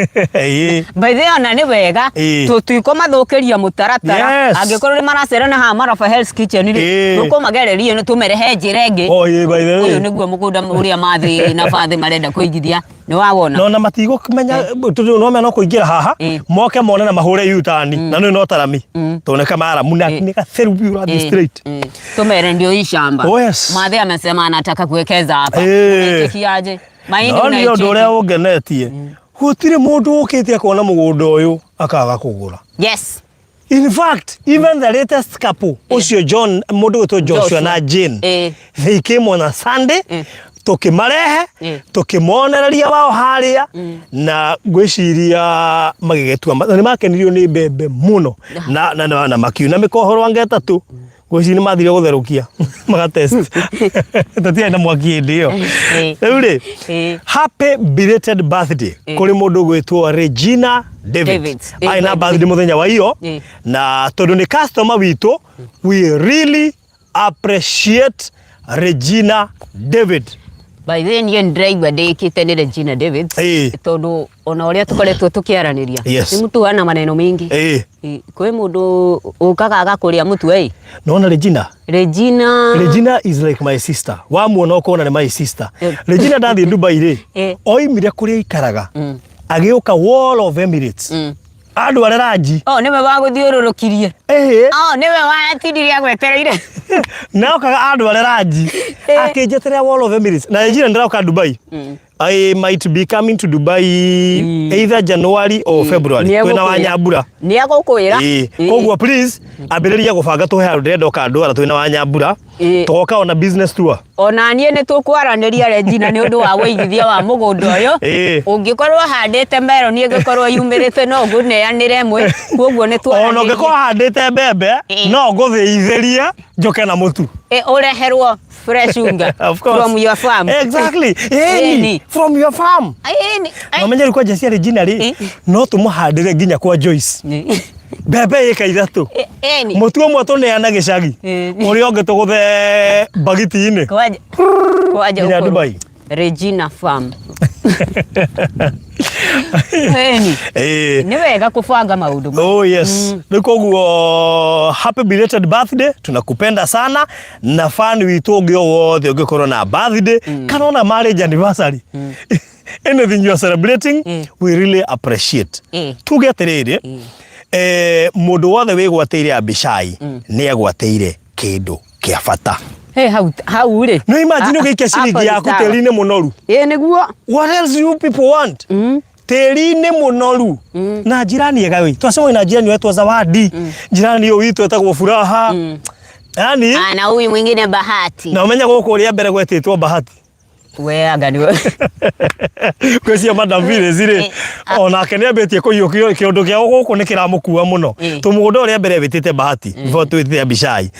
By the way, ona nĩ wega tũtikũmathũkĩria mũtaratara. Angĩkorwo nĩ maracera na haha Maraba Hell's Kitchen rĩ, tũkũmagereria nĩ tũmerehe njĩra ĩngĩ. Oh, ĩĩ, by the way. Ũyũ nĩguo mũgũnda ũrĩa mathĩ na bathĩ marenda kũigithia. Nĩ wawona? No na matigũkĩmenya tondũ no mena kũingĩra haha, moke mone na mahũre U-turn, na nĩ no tarami tondũ nĩ kamaramu na nĩ gatheru biũ ũrathiĩ straight. Tumere ndio hii shamba. Oh, yes. Mathe amesema anataka kuwekeza hapa. Unaitikiaje? Mahindi No nĩ ũndũ ũrĩa unaicheki. ũngenetie, gũtirĩ mũndũ ũkĩte akona mũgũnda ũyũ akaga kũgũra. In fact, even the latest couple, ũcio John, mũndũ gwĩtwo Joshua Joshua. na Jane, they came on a Sunday, tũkĩmarehe, tũkĩmonereria wao harĩa, na ngwĩciria magĩgĩtua na nĩ makenirio nĩ mbembe mũno, na makiuna mĩkohoro anga 3. Ngwĩciria nĩ mathire gũtherũkia magatest, tũtiarĩ na mwaki hĩndĩ ĩyo. Rĩu rĩ, happy belated birthday kũrĩ mũndũ ũgwĩtwo Regina David. David. Arĩ na David. birthday mũthenya wa iyo, na tondũ nĩ customer witũ, we really appreciate Regina David. By the way, niĩ ndĩraigua ndĩkĩte nĩ Regina David, tondũ ona ũrĩa tũkoretwo tũkĩaranĩria, nĩ mũtu ana maneno maingĩ. Kwĩ mũndũ ũkaga agakũrĩa mũtu ĩ. Nona Regina? Regina. Regina is like my sister. Wamuona ũkona nĩ my sister. Regina ndathiĩ Dubai rĩ, oimire kũrĩa aikaraga, agĩũka Wall of Emirates. Andware ranji. Oh, nĩwe wagũthiũrũrũkirie. Oh, nĩwe watindirie agwetereire. Na okaga andware ranji. Akĩnjeterera Wall of Emirates. Na Regina ndĩroka Dubai. I might be coming to Dubai either January or February. Kwĩna Wanyambura. Nĩ egũkwĩra. Koguo please ambĩrĩria gũbanga tũhe handũ ndĩrenda ũkandwara twĩna Wanyambura. Tũgoka ona business tour. Ona niĩ nĩ tũkwaranĩria Regina nĩ ũndũ wa wũigithia wa mũgũnda ũyũ. Ũngĩkorwo handĩte meroni ĩngĩkorwo yumĩrĩte no ngũneanĩre ĩmwe, koguo nĩ Ona twaranĩrie. ũngĩkorwo handĩte mbembe no ngũthĩithĩrie njoke na mũtu. Ũreherwo fresh unga Of course. from your farm. Exactly. Ĩni, from your farm. Ĩni. Na ũmenye rĩu kwanja cia Regina rĩ, no tũmũhandĩre nginya kwa Joyce. Mbembe ĩka 3. Ĩni. Mũtu ũmwe tũneana gĩcagi. Ũrĩa ũngĩ tũgũthe mbagiti-inĩ. Kwanja kwanja Nginya ũkorwo Dubai. Regina Farm. Ĩni. Nĩ wega kũbanga maũndũ maya. Oh yes. Rĩu koguo happy belated birthday, tunakupenda sana, na fan witũ ũngĩ o wothe ũngĩkorwo na birthday kana ona marriage anniversary, anything you are celebrating, we really appreciate. Tuge atĩrĩrĩ, mũndũ wothe wĩgwatĩire Abishai nĩ agwatĩire kĩndũ kĩa bata. Hey, hau hau rĩ. No imagine ũgĩikia ciringi Hapo ni yaku sawa. tĩri-inĩ mũnoru. Ĩ nĩguo. What else you people want? Tĩri-inĩ mũnoru na jirani ega wĩ twacemania na jirani wetwo Zawadi, jirani ũyũ witũ etagwo Furaha, yani Ah, na huyu mwingine Bahati. Na ũmenye gũkũ ũrĩa mbere gwetĩtwo Bahati. We anga nĩwe. Ngwĩciria Madam Phyllis rĩ, onake nĩ ambĩtie kũiyũkio kĩũndũ kĩa gũkũ nĩ kĩramũkua mũno. Tũmũgũnda ũrĩa mbere wĩtĩte Bahati, before twĩtĩte Abishai.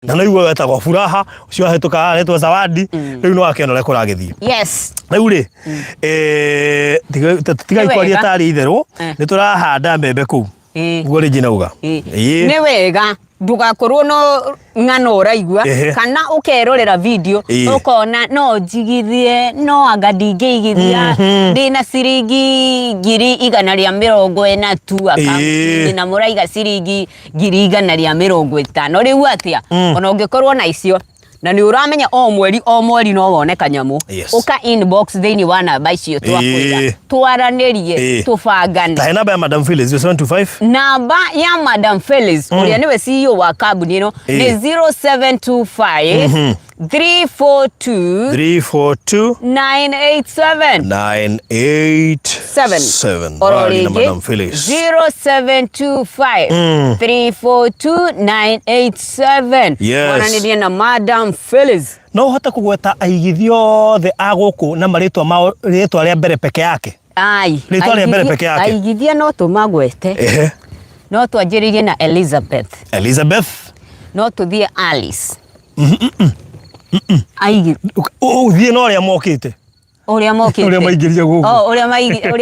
Na no igua wetagwo Furaha, ũcio wahĩtũka aretwo Zawadi, rĩu nĩ wakĩona ũrĩa kũragĩthiĩ. Rĩu rĩ, tigai Nĩ kwaria wega. tarĩ itherũ, nĩ tũrahanda mbembe kũu. Nĩguo Regina auga. Nĩ wega ndũgakorwo no ng'ano ũraigua kana ũkerorera video ũkona no njigithie no anga ndingĩigithia ndĩna ciringi 140,000 tu akaunti-inĩ na mũraiga ciringi 150,000 rĩu atĩa? Ona ũngĩkorwo na icio na nĩ ũramenya o mweri o mweri no wone kanyamũ, ũka inbox thĩinĩ wa namba icio twakwĩra, twaranĩrie, tũbangane. Tahe namba ya Madam Phyllis, 0725. Namba ya Madam Phyllis, ũrĩa nĩwe CEO wa kambuni ĩno, nĩ 0725 342 342 987. 987. Oro Rali na rĩngĩ, Madam Phyllis. 0725 342 987. Mwaranĩrie na Madam Phyllis. No ũhote kũgweta aigithia othe a gũkũ na marĩtwa mao, rĩtwa rĩa mbere peke yake? Ai, Rĩtwa rĩa mbere peke yake. Aigithia no tũmagwete. No twanjĩrĩrie na Elizabeth. Elizabeth. No tũthiĩ Alice. Aigi. Ũthiĩ na ũrĩa mokĩte. Ũrĩa mokĩte. Ũrĩa maingĩrire gũkũ. Oh, ũrĩa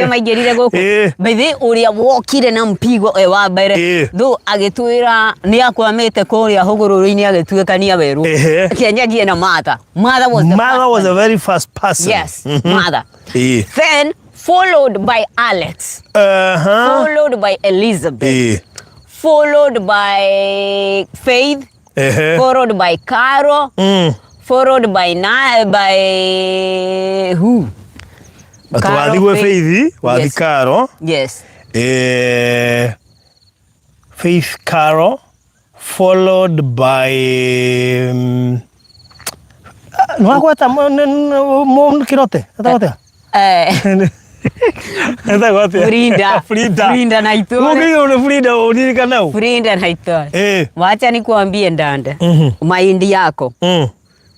maingĩrire gũkũ. By the way, ũrĩa wokire na mpigo e wa mbere. Though agĩtwĩra nĩ akwamĩte kũrĩa hũgũrũrũ-inĩ agĩtuĩkania werũ. Kĩanjagie na Martha. Martha was the Martha first was the one. very first person. Yes, Martha. Then followed by Alex. Followed by Elizabeth. Followed by Faith. Followed by Caro. Followed by na, by who? But Caro, wathi gwĩ Faith. Faith, wathi Yes. Caro. Yes. Faith Caro followed by nĩwagweta kĩrote etagwo atĩa? Etagwo atĩa? Frida. Frida. Frida na Itore. Ũngĩigua nĩ Frida ũririkane ũ? Frida na Itore. Wacha nikuambie ndanda. Mahindi yako.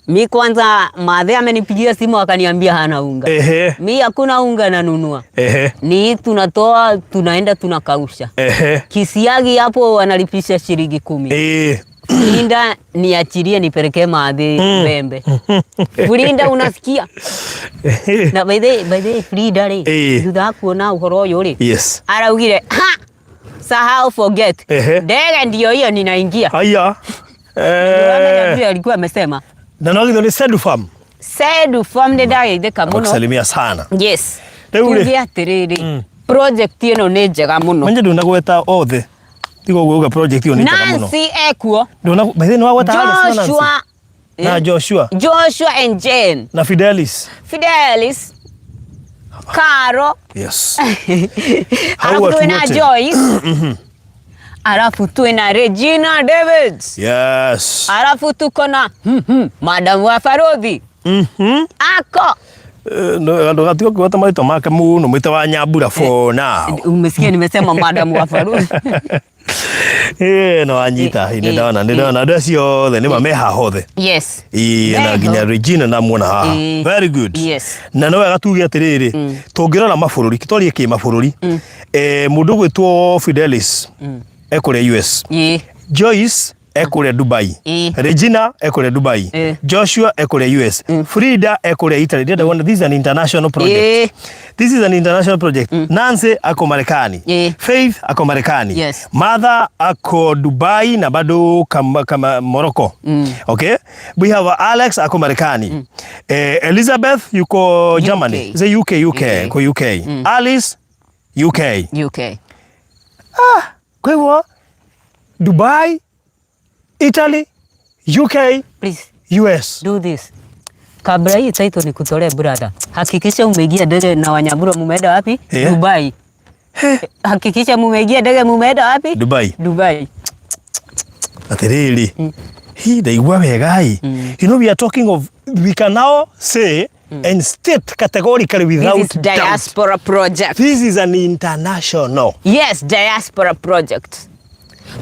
Mi kwanza madhe amenipigia simu akaniambia hana unga. Mi hakuna unga nanunua. Ni tunatoa tunaenda tunakausha. Kisiagi hapo wanalipisha shilingi 10. Frida niachilie nipelekee madhe mbembe. Frida unasikia? Na by the way, Frida rĩ, thutha wa kuona ũhoro ũyũ rĩ, araugire, ha, sahau forget. Ndege ndio hiyo ninaingia. Haya. Ndio vile alikuwa amesema. Na no githĩ nĩ Sedu Farm. Sedu Farm nĩ ndageithĩka mũno. Nakusalimia sana. Yes. Rĩu rĩ. Tuge atĩrĩrĩ, project ĩno nĩ njega mũno. Manje ndunagweta othe. Tiga ũguo uga project ĩyo nĩ njega mũno. Nancy ekuo. Nduna, by the way, nĩwagweta Alice na Nancy? Joshua. Na Joshua. Joshua and Jane. Na Fidelis. Fidelis. Caro. Yes. Alafu watu twina wote. Joyce. Alafu twina Regina Davids. Yes. Alafu tuko na Madam wa Farodhi. Ako. Ndũgatiga kũgweta marĩtwa make mũno, mwĩte wa Nyambura for now. Umesikia nimesema Madam wa Farodhi. No wanyita, nĩ ndona, nĩ ndona andũ acio othe nĩ ma me haha othe. Yes. Na Meho. nginya Regina ndamuona haha. Very good. Yes. Na no wega tuge atĩrĩrĩ, tũngĩrora mabũrũri, twarie kĩ mabũrũri. Mũndũ ũgwĩtwo Fidelis ekũrĩa US. Joyce ekũrĩa Dubai. Regina ekũrĩa Dubai. Joshua ekũrĩa US. Frida ekũrĩa Italy. Ndĩrenda kuona this is an international project. This is an international project. Nancy ako Marekani. Faith ako Marekani. Yes. Martha ako Dubai na bado kama Morocco. Okay? We have Alex ako Marekani. Elizabeth yuko Germany. Is it UK? UK. Ko UK. Alice UK. UK. Kwa hivyo Dubai, Italy, UK, Please. US. Do this. Kabla hii title nikutolee brother. Hakikisha umeingia ndege na Wanyabura mumeenda wapi? Dubai. Hakikisha mumeingia ndege mumeenda wapi? Dubai. Dubai. Atiriri. Hii ndaigua wega ĩ. You know we are talking of, we can now say and state categorically without This is diaspora doubt. Project. This is an international. Yes, diaspora project.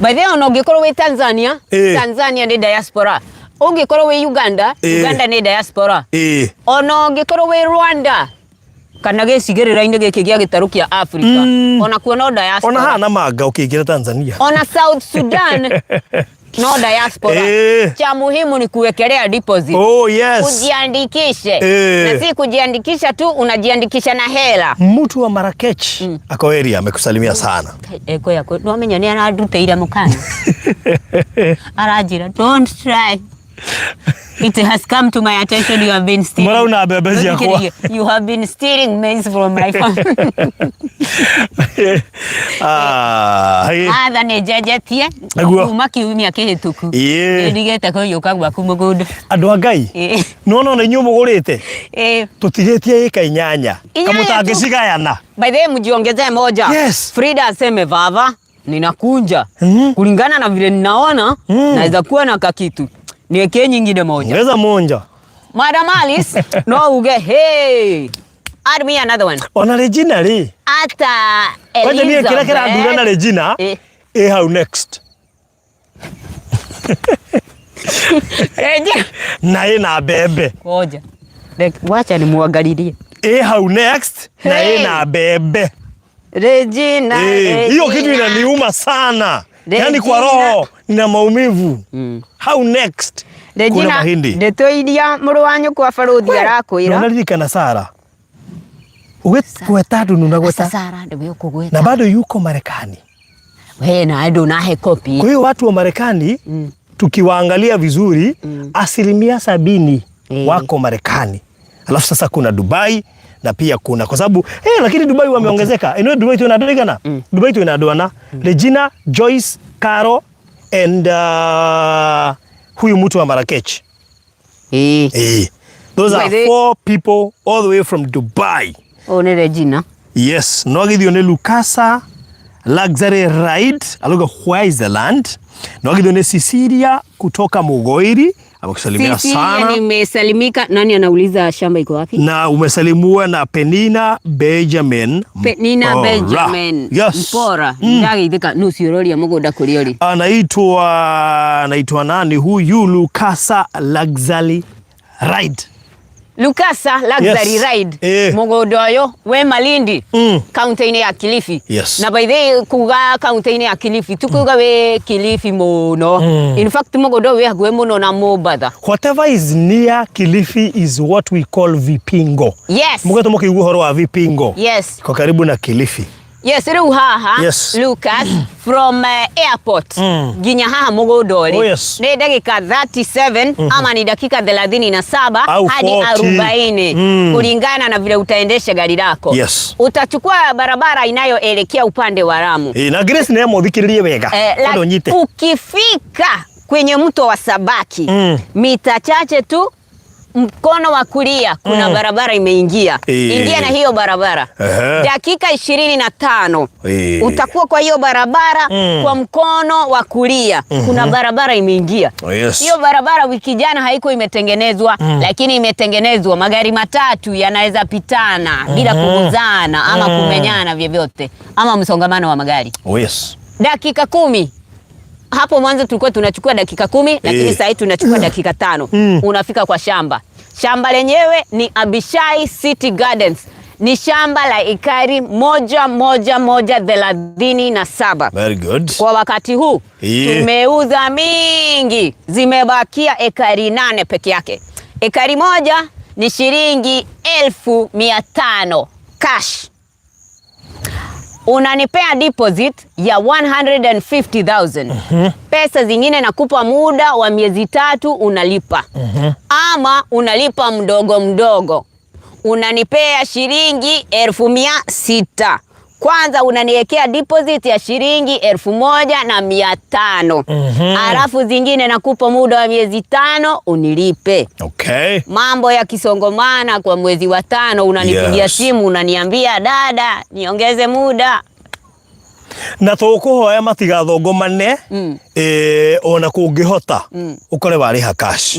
By the way, ona ũngĩkorwo wĩ Tanzania, Tanzania nĩ diaspora. Ũngĩkorwo wĩ Uganda, Uganda nĩ diaspora. Ona ũngĩkorwo wĩ Rwanda kana gĩcigĩrĩra-inĩ gĩkĩ gĩa gĩtarũ kĩa Africa, ona kuo no Ona diaspora. haha na manga ũkĩingĩra Tanzania. Ona South Sudan no diaspora. Cha muhimu ni kuwekelea deposit. Oh yes. Ujiandikishe. Na si kujiandikisha tu, unajiandikisha na hela. Mtu wa Marrakech ako area amekusalimia sana. Eko yako nwamenya nĩ arandutĩire mũkana, aranjĩra, "Don't try. It has come to my attention you have been stealing." Mũrauna mbembe ciakwa. "You have been stealing maize from my farm." Ah, hey. Atha nĩ njenjetie Nĩguo. kuma kiumia kĩhĩtũku. Nĩndigĩte kũiyũka gwaku mũgũnda. Andũ a Ngai, nona ona inyuĩ mũgũrĩte, tũtigĩtie ĩka 8. 8 tu. Kamũtangĩcigayana. By the way, mjiongezee moja. Frida aseme, "Vava, ninakunja kulingana na vile ninaona, naweza kuwa na kakitu, niwekee nyingine moja." Ongeza monja. Madam Alice no uge, "Hey, add me another one." Ona Regina rĩ, Hata kwanja niĩ kĩrĩa Elizabeth kĩrandura na Regina ĩ hau next. Regina. Na ĩna mbembe. Ngoja. Wacha nimuangalilie. Ĩ hau next na Hey. ĩna mbembe. Regina, Eh, hiyo kitu Regina. inaniuma sana, yaani kwa Regina. roho nina maumivu. How next kuna Regina, mahindi. ndeto iria mũrũ wa nyũkwa barũthi arakwĩra. Unaririkana Sara gweta ndunu gweta Sasa Sara nĩwe ũkũgweta. Na bado yuko Marekani. We na ndũnahe kopi. Kwa hiyo watu wa Marekani, tukiwaangalia vizuri, 70% wako Marekani, alafu sasa kuna Dubai na pia kuna, kwa sababu lakini Dubai wameongezeka. Anyway, Dubai tuna andũ aigana? Dubai tuna andũ ana: Regina, Joyce, Caro and huyu mtu wa Marrakech. Those By are four people all the way from Dubai. Ũyũ nĩ Regina. Yes, no githio nĩ Lukasa Luxury Ride aluga, "Where is the land?" No githio nĩ Cecilia kutoka Mugoiri, amekusalimia Cecilia, sana. Nimesalimika. Nani anauliza shamba iko wapi? Na umesalimiwa na Penina Benjamin. Penina Mpora. Benjamin. Mpora. Ndageithĩka nũ ũcio ũroria mũgũnda kũrĩa ũrĩ. Anaitwa nani huyu? Lukasa Luxury Ride. Lukasa Luxury Ride. Mũgũnda ũyũ wĩ Malindi, kaunti-inĩ ya Kilifi. Na by the way, kuga kaunti-inĩ ya Kilifi tu kuga wĩ Kilifi mũno. In fact, mũgũnda ũyũ wĩ hakuhĩ mũno na Mombatha. Whatever is near Kilifi is what we call Vipingo. Mũgetwo mũkĩigua ũhoro wa Vipingo. Kwa karibu na Kilifi. Yes, rĩu haha, Lucas, from airport nginya haha mũgũnda ũrĩ nĩ ndagĩka 37 ama ni dakika 37 Au hadi 40. 40, kulingana na vile utaendesha gari lako. Utachukua barabara inayoelekea upande wa Lamu. Eh, na Grace nĩ mũthikĩrĩrie wega. Bado nyite. Ukifika kwenye mto wa Sabaki, mita chache tu mkono wa kulia kuna barabara imeingia. Ingia na hiyo barabara. Dakika 25 utakuwa kwa hiyo barabara. Kwa mkono wa kulia kuna barabara imeingia. Hiyo barabara wiki jana haiko imetengenezwa, lakini imetengenezwa, magari matatu yanaweza pitana bila kuguzana ama kumenyana vyovyote ama msongamano wa magari. Dakika 10. Hapo mwanzo tulikuwa tunachukua dakika 10, lakini sasa hivi tunachukua dakika 5. Unafika kwa shamba. Shamba lenyewe ni Abishai City Gardens. Ni shamba la ekari 11137. Very good. Kwa wakati huu tumeuza mingi, zimebakia ekari 8 peke yake. Ekari moja ni shilingi 500,000 cash. Unanipea deposit ya 150,000. Pesa zingine nakupa muda wa miezi 3 unalipa. Ama unalipa mdogo mdogo. Unanipea shilingi 600,000. Kwanza unaniwekea deposit ya shilingi 1,500. Alafu zingine nakupa muda wa miezi 5 unilipe. Mambo ya kisongomana kwa mwezi wa 5 unanipigia simu unaniambia, "Dada, niongeze muda." Na tũkũhoya matigathongomane, ona kũngĩhota ũkore warĩha cash.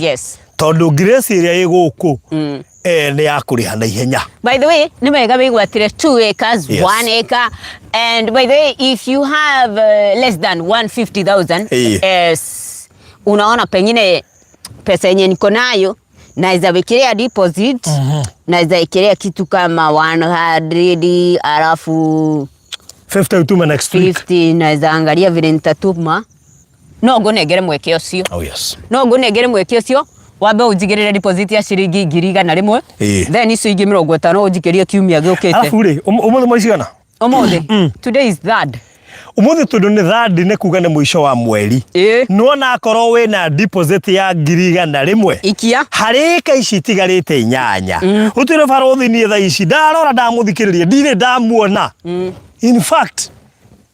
Tondũ Grace ĩrĩa ĩ gũkũ nĩ ya kũrĩha na ihenya. By the way, nĩ wega wĩgwatĩre 2 acres, 1 acre, and by the way, if you have less than 150,000, unaona pengine Pesa yenye niko nayo naweza wekelea deposit, naweza wekelea kitu kama 100, alafu 50 utume next week. 50 naweza angalia vile nitatuma. No ngũnengere mweke ũcio. Oh yes. No ngũnengere mweke ũcio, wambe ũnjigĩrĩre deposit ya ciringi 100,000. Then icio ingĩ 50 ũnjikĩrie kiumia gĩũkĩte. Alafu rĩ, ũmũthĩ mweri cigana? Ũmũthĩ, today is third. Ũmũthĩ tondũ nĩ third, nĩ kuga nĩ mũico wa mweri. Nĩwona akorwo wĩna deposit ya 100,000, Ikia. Harĩ ĩka ici itigarĩte 8, ũtuĩre barũthi. Niĩ thaa ici ndarora, ndamũthikĩrĩria, ndirĩ ndamuona. In fact,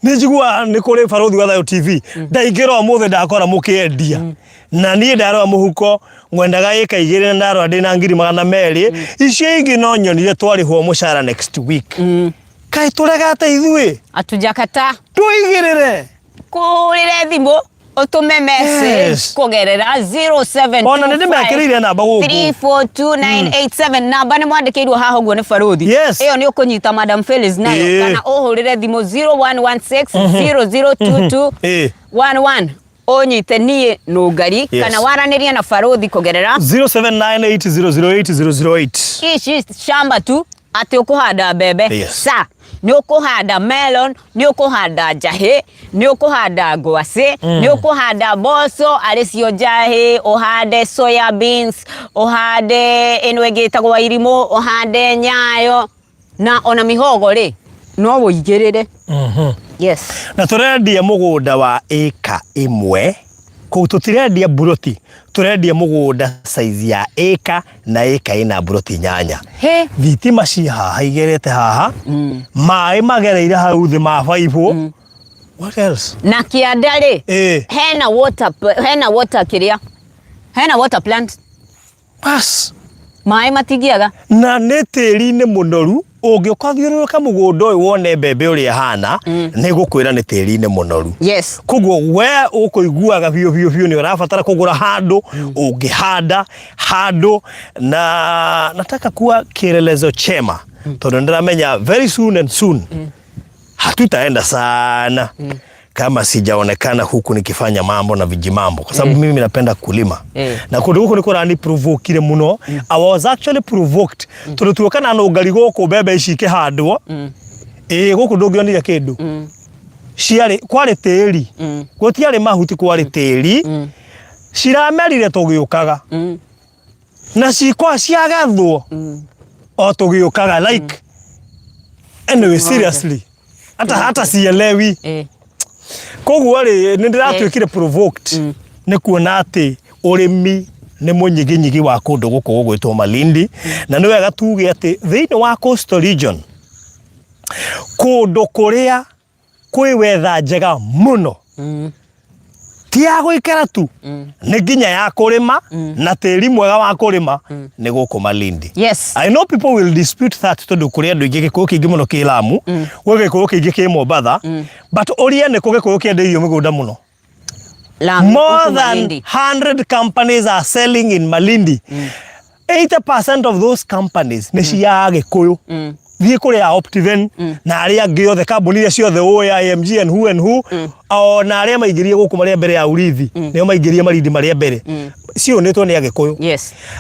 nĩ njiguaga nĩ kũrĩ barũthi wa Thayo TV. Ndaingĩra ũmũthĩ ndakora mũkĩendia, na niĩ ndarora mũhuko ngwendaga ĩka 2 na ndarora ndĩna 200,000. Icio ingĩ no nyonire twarĩhwo mũcara next week. Kaĩ tũregate ithuĩ? Atujakata. Tũigĩrĩre. Kũhũrĩre thimũ, ũtũme message kũgerera 07 Ona nĩ ndĩmekĩrĩire namba gũkũ. 342987. Namba nĩ mwandĩkĩirwo haha ũguo nĩ barũthi. Ĩyo nĩ ũkũnyita Madam Phyllis nayo, kana ũhũrĩre thimũ 0116 0022 11, ũnyite niĩ Nũngari, kana waranĩrie na barũthi kũgerera 0798008008. Ici shamba tu atĩ ũkũhanda mbembe, sa nĩ ũkũhanda melon, nĩ ũkũhanda njahĩ, nĩ ũkũhanda ngwacĩ, nĩ ũkũhanda mboco arĩ cio njahĩ, ũhande soya beans, ũhande ĩno ĩngĩ ĩtagwo irimũ, ũhande nyayo na ona mihogo rĩ, no ũigĩrĩre. Yes. Na tũrendia mũgũnda wa ĩka 1 kũu. Tũtirendia mburoti, tũrendia mũgũnda size ya ĩka, na ĩka ĩna mburoti 8. He. Thitima ci haha igerete haha, maĩ magereire hau thĩ ma baibũ. What else? Na kĩanda rĩ, hena water, hena water kĩrĩa, hena water plant. Bas. Maĩ matingiaga. Na nĩ tĩri-inĩ mũnoru. Ũngĩũka thiũrũrũka mũgũnda ũyũ wone mbembe ũrĩa ĩhana, nĩ gũkwĩra nĩ tĩri-inĩ mũnoru. Koguo we ũkũiguaga biũ biũ biũ nĩ ũrabatara kũgũra handũ ũngĩhanda handũ, na nataka kuwa kielelezo chema, tondũ nĩndĩramenya very soon and soon hatutaenda sana kama sijaonekana huku nikifanya mambo na vijimambo, kwa sababu mimi napenda kulima. Na kũndũ gũkũ nĩ kũrani provokire mũno. I was actually provoked tondũ tuoka na nũngari gũkũ, mbembe ici ikĩhandwo, ĩĩ, gũkũ ndũngĩonire kĩndũ. Ciarĩ kwarĩ tĩri, gũtiarĩ mahuti, kwarĩ tĩri. Ciramerire tũgĩũkaga, na cikwa ciagethwo o tũgĩũkaga. Like, anyway, seriously, hata sielewi. Koguo rĩ, nĩ ndĩratuĩkire provoked nĩ kuona atĩ ũrĩmi nĩ mũnyiginyigi wa kũndũ gũkũ gũgwĩtwo Malindi. Na nĩ wega tuge atĩ thĩinĩ wa coastal region, kũndũ kũrĩa kwĩ wetha njega mũno, ti ya gũikara tu, nĩ nginya ya kũrĩma, na tĩri mwega wa kũrĩma nĩ gũkũ Malindi. I know people will dispute that, tondũ kũrĩ andũ aingĩ, gĩkũyũ kĩingĩ mũno kĩ Lamu, gwĩ gĩkũyũ kĩingĩ kĩ Mombatha, but ũria nĩ kũ gĩkũyũ kĩendeirio mĩgũnda mũno. Lamu, More huku than Malindi. 100 companies are selling in Malindi. 80% of those companies nĩ cia Agĩkũyũ. Thiĩ kũrĩa Optiven na arĩa angĩ othe, kambuni iria ciothe ũĩ, IMG and who and who, ona arĩa maingĩrire gũkũ marĩa mbere ya Urithi, nĩo maingĩrire Malindi marĩa mbere, ciũnĩtwo nĩ Agĩkũyũ.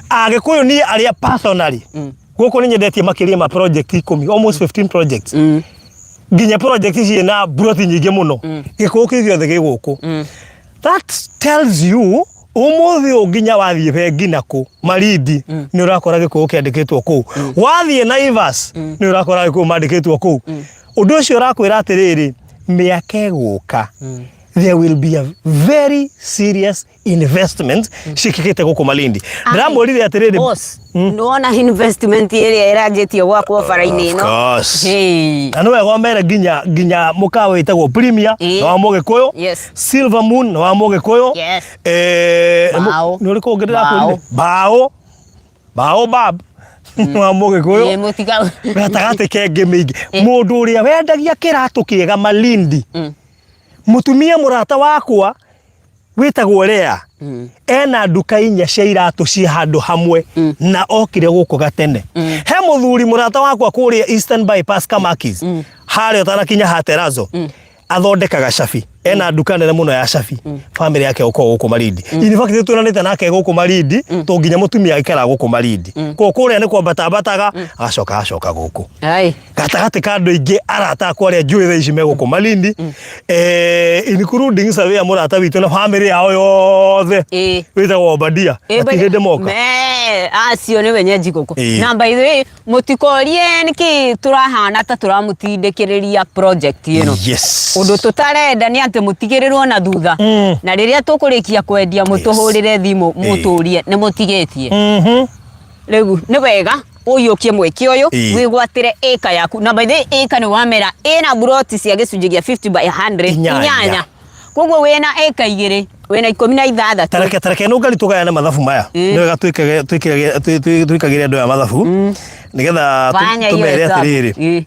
Agĩkũyũ niĩ arĩa personally gũkũ nĩ nyendetie makĩria ma project 10, almost 15 projects, nginya project ciĩna mburoti nyingĩ mũno. Gĩkũyũ kĩu gĩothe gĩ gũkũ. That tells you ũmũthĩ ũyũ nginya wathiĩ bengi na kũ Malindi, nĩ ũrakora gĩkũyũ kĩandĩkĩtwo kũu. Wathiĩ Naivas, nĩ ũrakora gĩkũyũ mandĩkĩtwo kũu. Ũndũ ũcio ũrakwĩra atĩrĩrĩ, mĩaka ĩgũka there will be a very serious investment ciĩkĩkĩte gũkũ Malindi. Ndĩramwĩrire atĩrĩrĩ, Boss, nĩwona investment ĩrĩa ĩranjĩtio gwakwo bara-inĩ Of ĩno? course. Hey. Na nĩ wega ũmere nginya mũkawa wĩtagwo Premier nĩ wa Mũgĩkũyũ. Silver Moon nĩ wa Mũgĩkũyũ. Bao. Nĩ ũrĩkũ ũngĩ ndĩrakwĩrire? Bao. Baobab nĩ wa Mũgĩkũyũ. Ĩ, mũtiga Gatagatĩ kengĩ mĩingĩ, mũndũ ũrĩa wendagia kĩratũ kĩega Malindi, mũtumia mũrata wakwa wĩtagwo Lea, ena nduka 4 cia iratũ ci handũ hamwe, na okire gũkũ gatene. He mũthuri mũrata wakwa kũrĩa Eastern Bypass, Kamakis, harĩa ũtanakinya ha Terazo, athondekaga cabi. Ena nduka nene muno ya cabi. Family yake uko guku Malindi. In fact turanite nake guku Malindi to nginya mutumia aikara guku Malindi. Ko kuria ni kwambata ambataga agacoka agacoka guku. Ai. Gatagatĩ ka andũ aingĩ arata akwa arĩa njũĩ thaa ici me gũkũ Malindi, including Surveyor mũrata witũ na family yao yothe wĩtagwo Obadia, gũtirĩ hĩndĩ moka. Me, acio nĩ wenyeji gũkũ. Ĩĩ. Na by the way, mũtikorie nĩkĩ tũrahana ta tũramũtindĩkĩrĩria project ĩno. Ũndũ tũtarenda nĩ atĩ mũtigĩrĩrwo na thutha. Na rĩrĩa tũkũrĩkia kwendia mũtũhũrĩre thimũ mũtũrie nĩ mũtigĩtie. Rĩu nĩ wega ũiyũkie mweke ũyũ wĩgwatĩre ĩka yaku, na by the way ĩka nĩ wamera ĩna buroti cia gĩcunjĩ gĩa 50 by 100. Inyanya. Inyanya, koguo wĩna ĩka igĩrĩ wĩna 16. Tareke tareke nũngari tũgayane mathabu maya. Nĩ wega twĩkage twĩkage twĩkagĩre andũ aya mathabu nĩgetha Fanya hiyo tũmere hesabu. atĩrĩrĩ,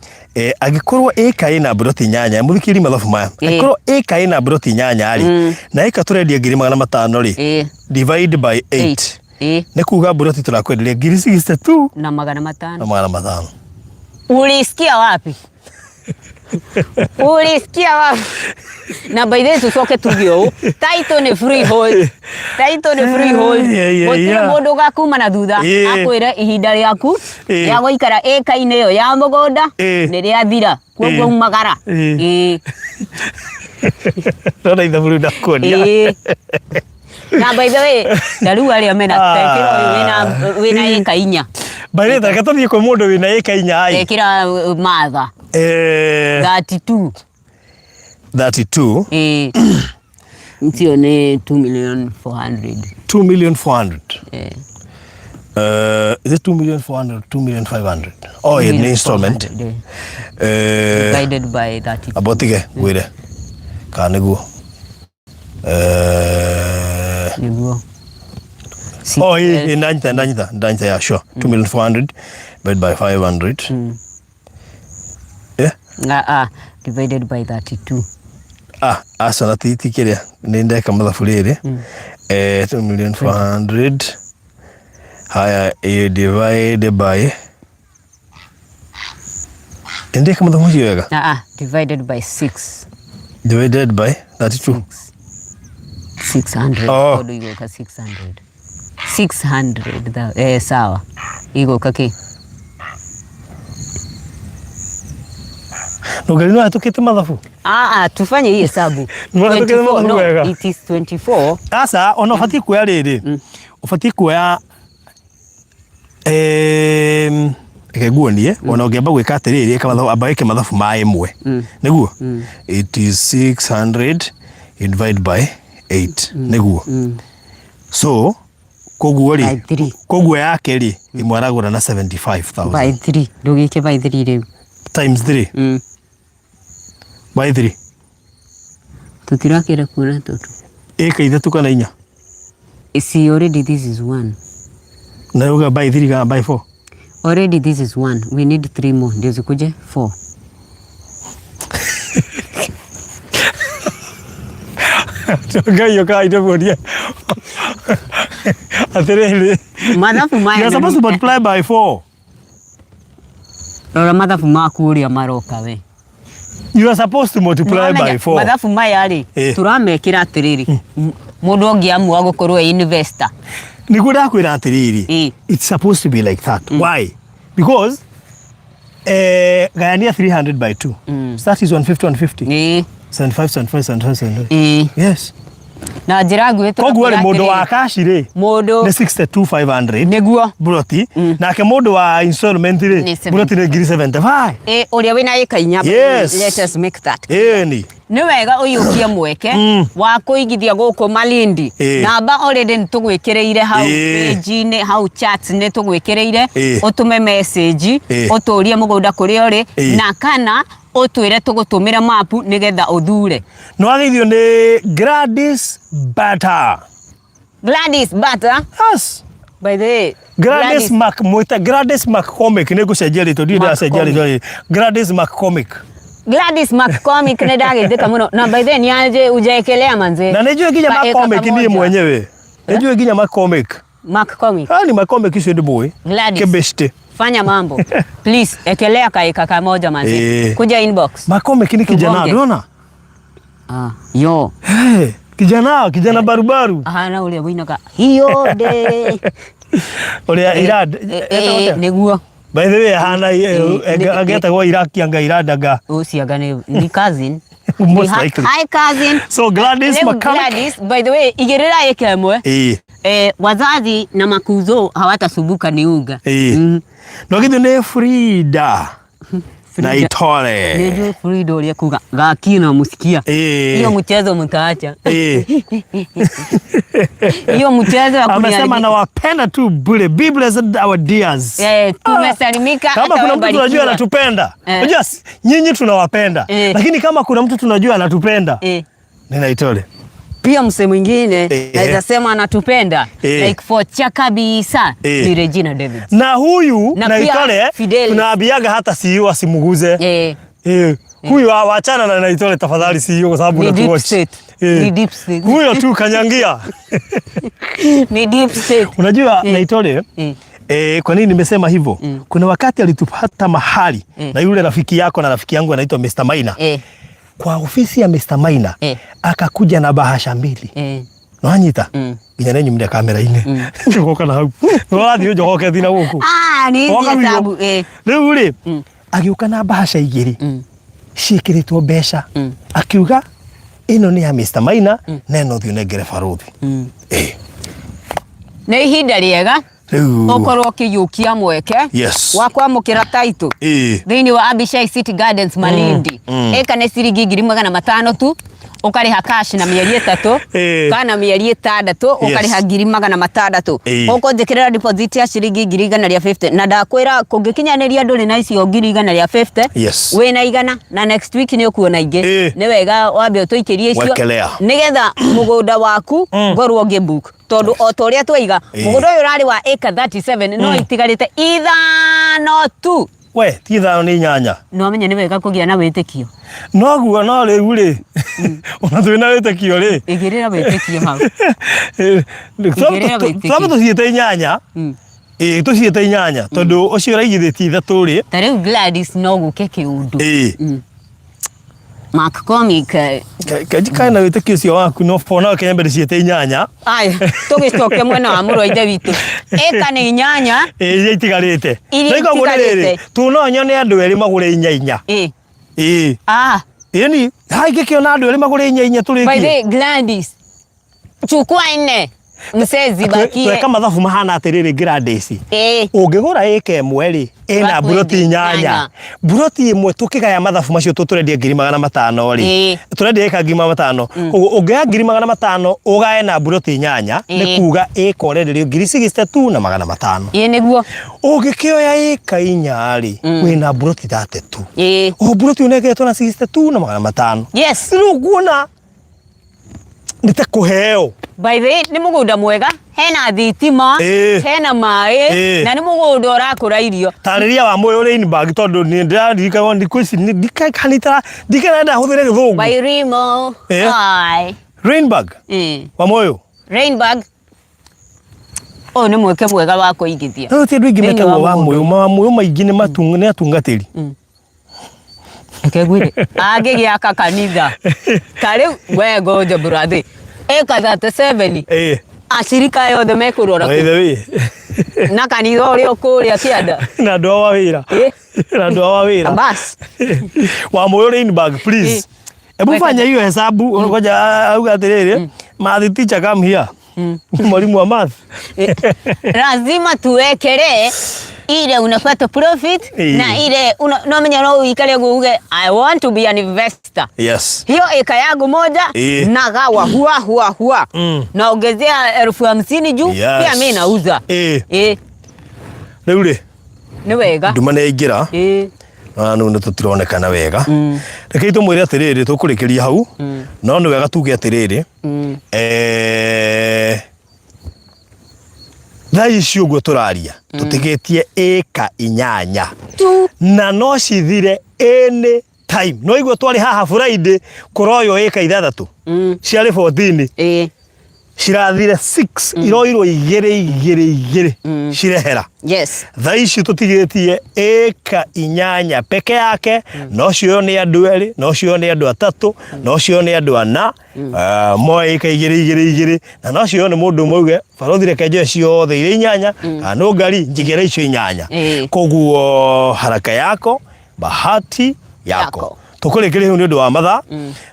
angĩkorwo ĩka ĩna mburoti inyanya, mũthikĩri mathabu maya, angĩkorwo ĩka ĩna mburoti inyanya rĩ, na ĩka tũrendia 500,000 rĩ, divide by 8. 8. Nĩ kuga mburoti tũrakwenderia ngiri 62 na magana na matano. 500. Ulisikia wapi? Ulisikia wapi? Na by the way tucoke tuge ũũ, title nĩ freehold, title nĩ freehold. Gũtirĩ mũndũ ũgakuma na thutha akwĩre ihinda rĩaku rĩa gũikara ĩka-inĩ ĩyo ya mũgũnda nĩ rĩathira, koguo umagara. Ndona ithabu rĩu ndakuonia. Ĩĩ. Na by the way, na rĩu arĩa mena tekĩra ũyũ wĩna ĩka 4. By the way, tareke tũthiĩ kwĩ mũndũ wĩna ĩka 4 ĩ. Tekĩra matha 32. 32. Ĩĩ, icio nĩ 2 million 400. 2 million 400. Eh. Is it 2 million 400, 2 million 500? Oh, yeah, Million installment. 400, eh. Divided by 32. Abotige ngwire kana nĩguo. Nĩguo. Oh, ĩ ndanyita ndanyita ndanyita, yeah, sure. 2 million 400 divided by 500. Yeah. Ah, ah, divided by 32. Ah, aca na ti kĩrĩa nĩ ndeka mathabu rĩrĩ. 2 million 400 haya, you divide by, ndeka mathabu macio wega. Ah, ah, divided by 6. Divided by 32. 600. Oh. Tondũ igũka 600 600 sawa, igũka kĩ? Nũngari no hetũkĩte mathabu. Ah, ah, tufanye hii hesabu. Mbona tukisema 24, no, wega? it is 24. Aca ona ũbatiĩ kuoya rĩrĩ, ũbatiĩ kuoya, reke nguonie, ona ũngĩamba gwĩka atĩrĩrĩ, ĩka mathabu, amba wĩke mathabu ma ĩmwe nĩguo. It is 600 divide by 8 nĩguo, so koguo By rĩ, three. koguo yake rĩ, ĩmwe aragũra na 75,000. By 3, ndũgĩke by 3 rĩu. Times 3. By 3. Tũtirakĩra kuona tũtũ. Ĩka ithatũ kana inya. See, already this is one. Na uga by 3 kana by 4? Already this is one, we need three more ndio zikuje four. Ngai ũkai ndĩmuonie atĩrĩrĩ. Mathabu maya You're supposed to multiply by 4. Rora mathabu maku ũrĩa maroka we. You are supposed to multiply by Nĩwamenya, 4. Mathabu maya rĩ, tũramekĩra atĩrĩrĩ, mũndũ ũngĩamua gũkorwo e investor. Nĩguo ndakwĩra atĩrĩrĩ, it's supposed to be like that. Why? Because gayania 300 by 2. That is 150 150. 75 75 75 75. Yes. Na njĩra nguhĩ Koguo rĩ, tũrakwĩra mũndũ wa atĩrĩrĩ, cash rĩ, mũndũ nĩ 62,500 nĩguo broti, nake mũndũ wa installment Nĩ rĩ, broti nĩ ngiri 75. Ĩ, ũrĩa wĩna ĩka 4. Yes. Let us make that Ĩni. Nĩ wega ũiyũkie mweke wa kũigithia gũkũ Malindi. Namba already nĩ tũgwĩkĩrĩire hau page-inĩ, hau chat nĩ tũgwĩkĩrĩire. Ũtũme message ũtũrie mũgũnda kũrĩa ũrĩ na kana ũtwĩre tũgũtũmĩre mapu nĩgetha ũthure. Nĩ wageithio nĩ Gladys Bata. Gladys Bata. Yes. By the way, Gladys Mac, mwĩta Gladys McCormick, nĩ ngũcenjia rĩtwa, ndirĩ ndĩracenjia McCormick. rĩtwa rĩrĩ. Gladys McCormick. Gladys McCormick nĩ ndagĩthĩka mũno, na by the way niaje ujaekelea manze. Na nĩ njũĩ nginya Ka eka McCormick niĩ kamoja. mwenyewe, nĩ njũĩ nginya McCormick. McCormick. Ah, ni McCormick icio ndĩmũĩ. Gladys. Kĩbĩctĩ. Fanya mambo. Please, ekelea kaeka kamoja manze. Kuja inbox. McCormick nĩ kijana Tubonge. ndona. Ah, yo. Hey, kijana kijana barubaru. Ahana uria winaga hiyo de. Uria Irad. Niguo. By the way ahana agetagwo Iraki anga Irad anga. Ucio anga ni cousin. Most likely. Hi cousin. So Gladys Rĩu McCulloch. Gladys, by the way, igĩrĩra ĩka ĩmwe. Wazazi na makuzo hawatasumbuka ni unga. No githĩ nĩ Frida na Itole. Nĩnjũĩ Frida ũrĩa kuga gaki na musikia. Hiyo mchezo mtaacha. Hiyo mchezo ya Amesema kuniharibia. nawapenda tu bure. Be blessed our dears. Tumesalimika Kama hata kuna mtu tunajua wabarikiwa. anatupenda. Unajua nyinyi tunawapenda. Lakini kama kuna mtu tunajua anatupenda. Ni Naitole. Pia mse mwingine naweza sema anatupenda. Like for cha kabisa ni Regina David. Na huyu Na na pia Itole, Fidelis. tunaambiaga hata CEO asimuguze. Huyu wachana na Naitole tafadhali CEO kwa sababu Ni deep unatuwatch. state. Ni deep state. Huyo tu kanyangia. Ni deep state. Unajua Naitole, kwa nini nimesema hivyo? Kuna wakati alitupata mahali na yule rafiki yako na rafiki yangu anaitwa Mr. Maina. Kwa ofisi ya Mr. Maina, akakuja na bahasha mbili. Nwanyita? Nginya nenyu mde kamera-inĩ. Njogoka na hau. Nĩũrathiĩ ũnjogoke na gũkũ. Ah, ni Woka biũ. hesabu, Rĩu rĩ, agĩũka na bahasha igĩrĩ. Ciĩkĩrĩtwo mbeca. Akiuga ĩno nĩ ya Mr. Maina na ĩno thiĩ ũnengere barũthi. Nĩ ihinda rĩega Rĩu. ũkorwo ũkĩiyũkia mweke wa kwamũkĩra title thĩinĩ wa Abishai City Gardens Malindi. Ĩka nĩ ciringi ngiri magana matano tu, ũkarĩha cash na mĩeri 3 kana mĩeri 6 ũkarĩha ngiri magana matandatũ. Ũkũnjĩkĩrĩra deposit ya ciringi ngiri igana rĩa 50 na ndakwĩra kũngĩkinyanĩria ndũrĩ na icio ngiri igana rĩa 50 wĩna igana na next week nĩ ũkuona ingĩ. Nĩ wega wambe ũtũikĩrie icio Wekelea. nĩgetha mũgũnda waku ngorwo ngĩ book. Tondũ o ta ũrĩa twaiga, mũgũnda ũyũ ũrarĩ wa acre 37 no itigarĩte 5 tu. We, ti 5 nĩ 8. No amenye nĩ wega kũgĩa na wĩtĩkio. Noguo, no rĩu rĩ, ona twĩ na wĩtĩkio rĩ. Igĩrĩra wĩtĩkio hau. Igĩrĩra wĩtĩkio. Twambe tũciĩte 8. Tũciĩte 8, tondũ ũcio ũraigithĩtie 3 rĩ. Ta rĩu Gladys no gũke kĩũndũ. Mark Comic, Kenjikane na wĩtĩkio ũcio waku, no for now Kenya mbere ciĩte 8. Aya, tũgĩcoke mwena wa mũrũ wa ithe witũ. Ĩka nĩ 8. Iria itigarĩte. Iria Na ikoguo nĩ rĩrĩ, itigarĩte. tu no nyone andũ erĩ magũre inya inya. Ĩni, ha ingĩkĩona andũ erĩ magũre inya inya tũrĩkie. By the way, Gladys, chukua 4. Mzee zibakie. Tweka mathabu mahana atĩrĩrĩ Gladys. Ũngĩgũra ĩka ĩmwe rĩ, ĩna Twa mburoti twendi inyanya. inyanya. Mburoti ĩmwe tũkĩgaya mathabu macio tũrendia ngiri magana matano rĩ. Tũrendia ĩka ngiri magana matano. Koguo ũngĩoya ngiri magana matano ũgae na mburoti inyanya, nĩ kuga ĩka ũrenderio ngiri sixty two na magana matano. Ĩĩ nĩguo. Ũngĩkĩoya ĩka inya rĩ, wĩna mburoti 32. O mburoti ũnengeretwo na 62 na magana matano. Rĩu ũkuona nĩ ta kũheo. By the way, nĩ mũgũnda mwega, hena thitima, hena maĩ, na nĩ mũgũnda ũrakũra irio. Tarĩria wa Moyo Rainbag tondũ nĩ ndĩraririkana thikũ ici nĩ ndikakanitara, ndikanenda hũthĩre gĩthũngũ. Wairimo. Hi. Rainbag. Wa Moyo. Rainbag. Ũyũ nĩ mweke mwega wa kũigithia. No ti andũ aingĩ Thĩinĩ metagwo wa wa mũgũnda. Moyo, wa Moyo maingĩ nĩ atungatĩri. Reke ngwĩre, angĩgĩaka kanitha. Ta rĩu we ngoja brother. Ĩka 37. Acirika aya othe mekũrora By kũ? the way. Na kanitha ũrĩa ũkũrĩa kĩanda. Na andũ a wĩra. Na andũ a wĩra. Bas. Wa Moyo Rainbag, please. Hebu fanya hiyo hesabu, ngoja auga atĩrĩrĩ, math teacher come here. Mwalimu wa math. Lazima tuwekere ile unapata profit na ile no menya no uikare uge I want to be an investor. Hiyo eka yangu moja nagawa hua hua hua. Naongezea 50,000 juu, pia mimi nauza. Rĩu rĩ, Nĩ wega. Nduma nĩ yaingĩra. Na nũ nĩ tũtironekana wega. Rekei tũmwĩre atĩrĩrĩ, tũkũrĩkĩria hau. No nĩ wega tuge atĩrĩrĩ. Thaa ici ũguo tũraria, tũtigĩtie ĩka 8. Tu. Na no cithire any time. No igua twarĩ haha Friday kũroywo ĩka 6. Ciarĩ 14. Cirathire 6, iroirwo igĩrĩ igĩrĩ igĩrĩ, cirehera. Thaa ici tũtigĩtie ĩka 8 peke yake. No cio nĩ andũ erĩ, no cio nĩ andũ atatũ, no cio nĩ andũ ana. Moe ĩka igĩrĩ igĩrĩ igĩrĩ, na no cio nĩ mũndũ ũmwe uge, "Barothi, reke njoe ciothe irĩ 8, kana nũ ngari njigĩre icio 8." Koguo haraka yako bahati yako. Yako. Tũkũrĩkĩria hau nĩ ũndũ wa mathaa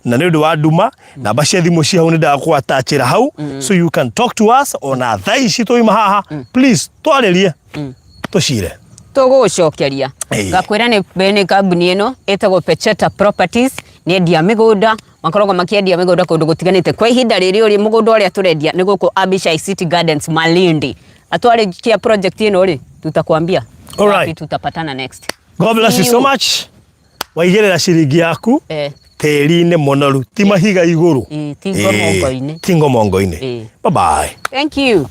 na nĩ ũndũ wa nduma. Namba cia thimũ ci hau, nĩ ndakũatachĩra hau, so you can talk to us ona thaa ici tũima haha. Please twarĩrie, tũcire. Tũgũgũcokeria. Ngakwĩra nĩ kambuni ĩno ĩtagwo Pecheta Properties, nĩ endia mĩgũnda, makoragwo makĩendia mĩgũnda kũndũ gũtiganĩte. Kwa ihinda rĩrĩ ũrĩ mũgũnda ũrĩa tũrendia nĩ gũkũ Abishai City Gardens, Malindi. Atwarĩkia project ĩno rĩ, tutakwambia Alright. wapi tutapatana next. God bless you See so you. much. Waigĩrĩra ciringi yaku tĩri-inĩ mũnoru, ti mahiga igũrũ. Ti ngomongo-inĩ. Ti ngomongo-inĩ. Bye bye. Thank you.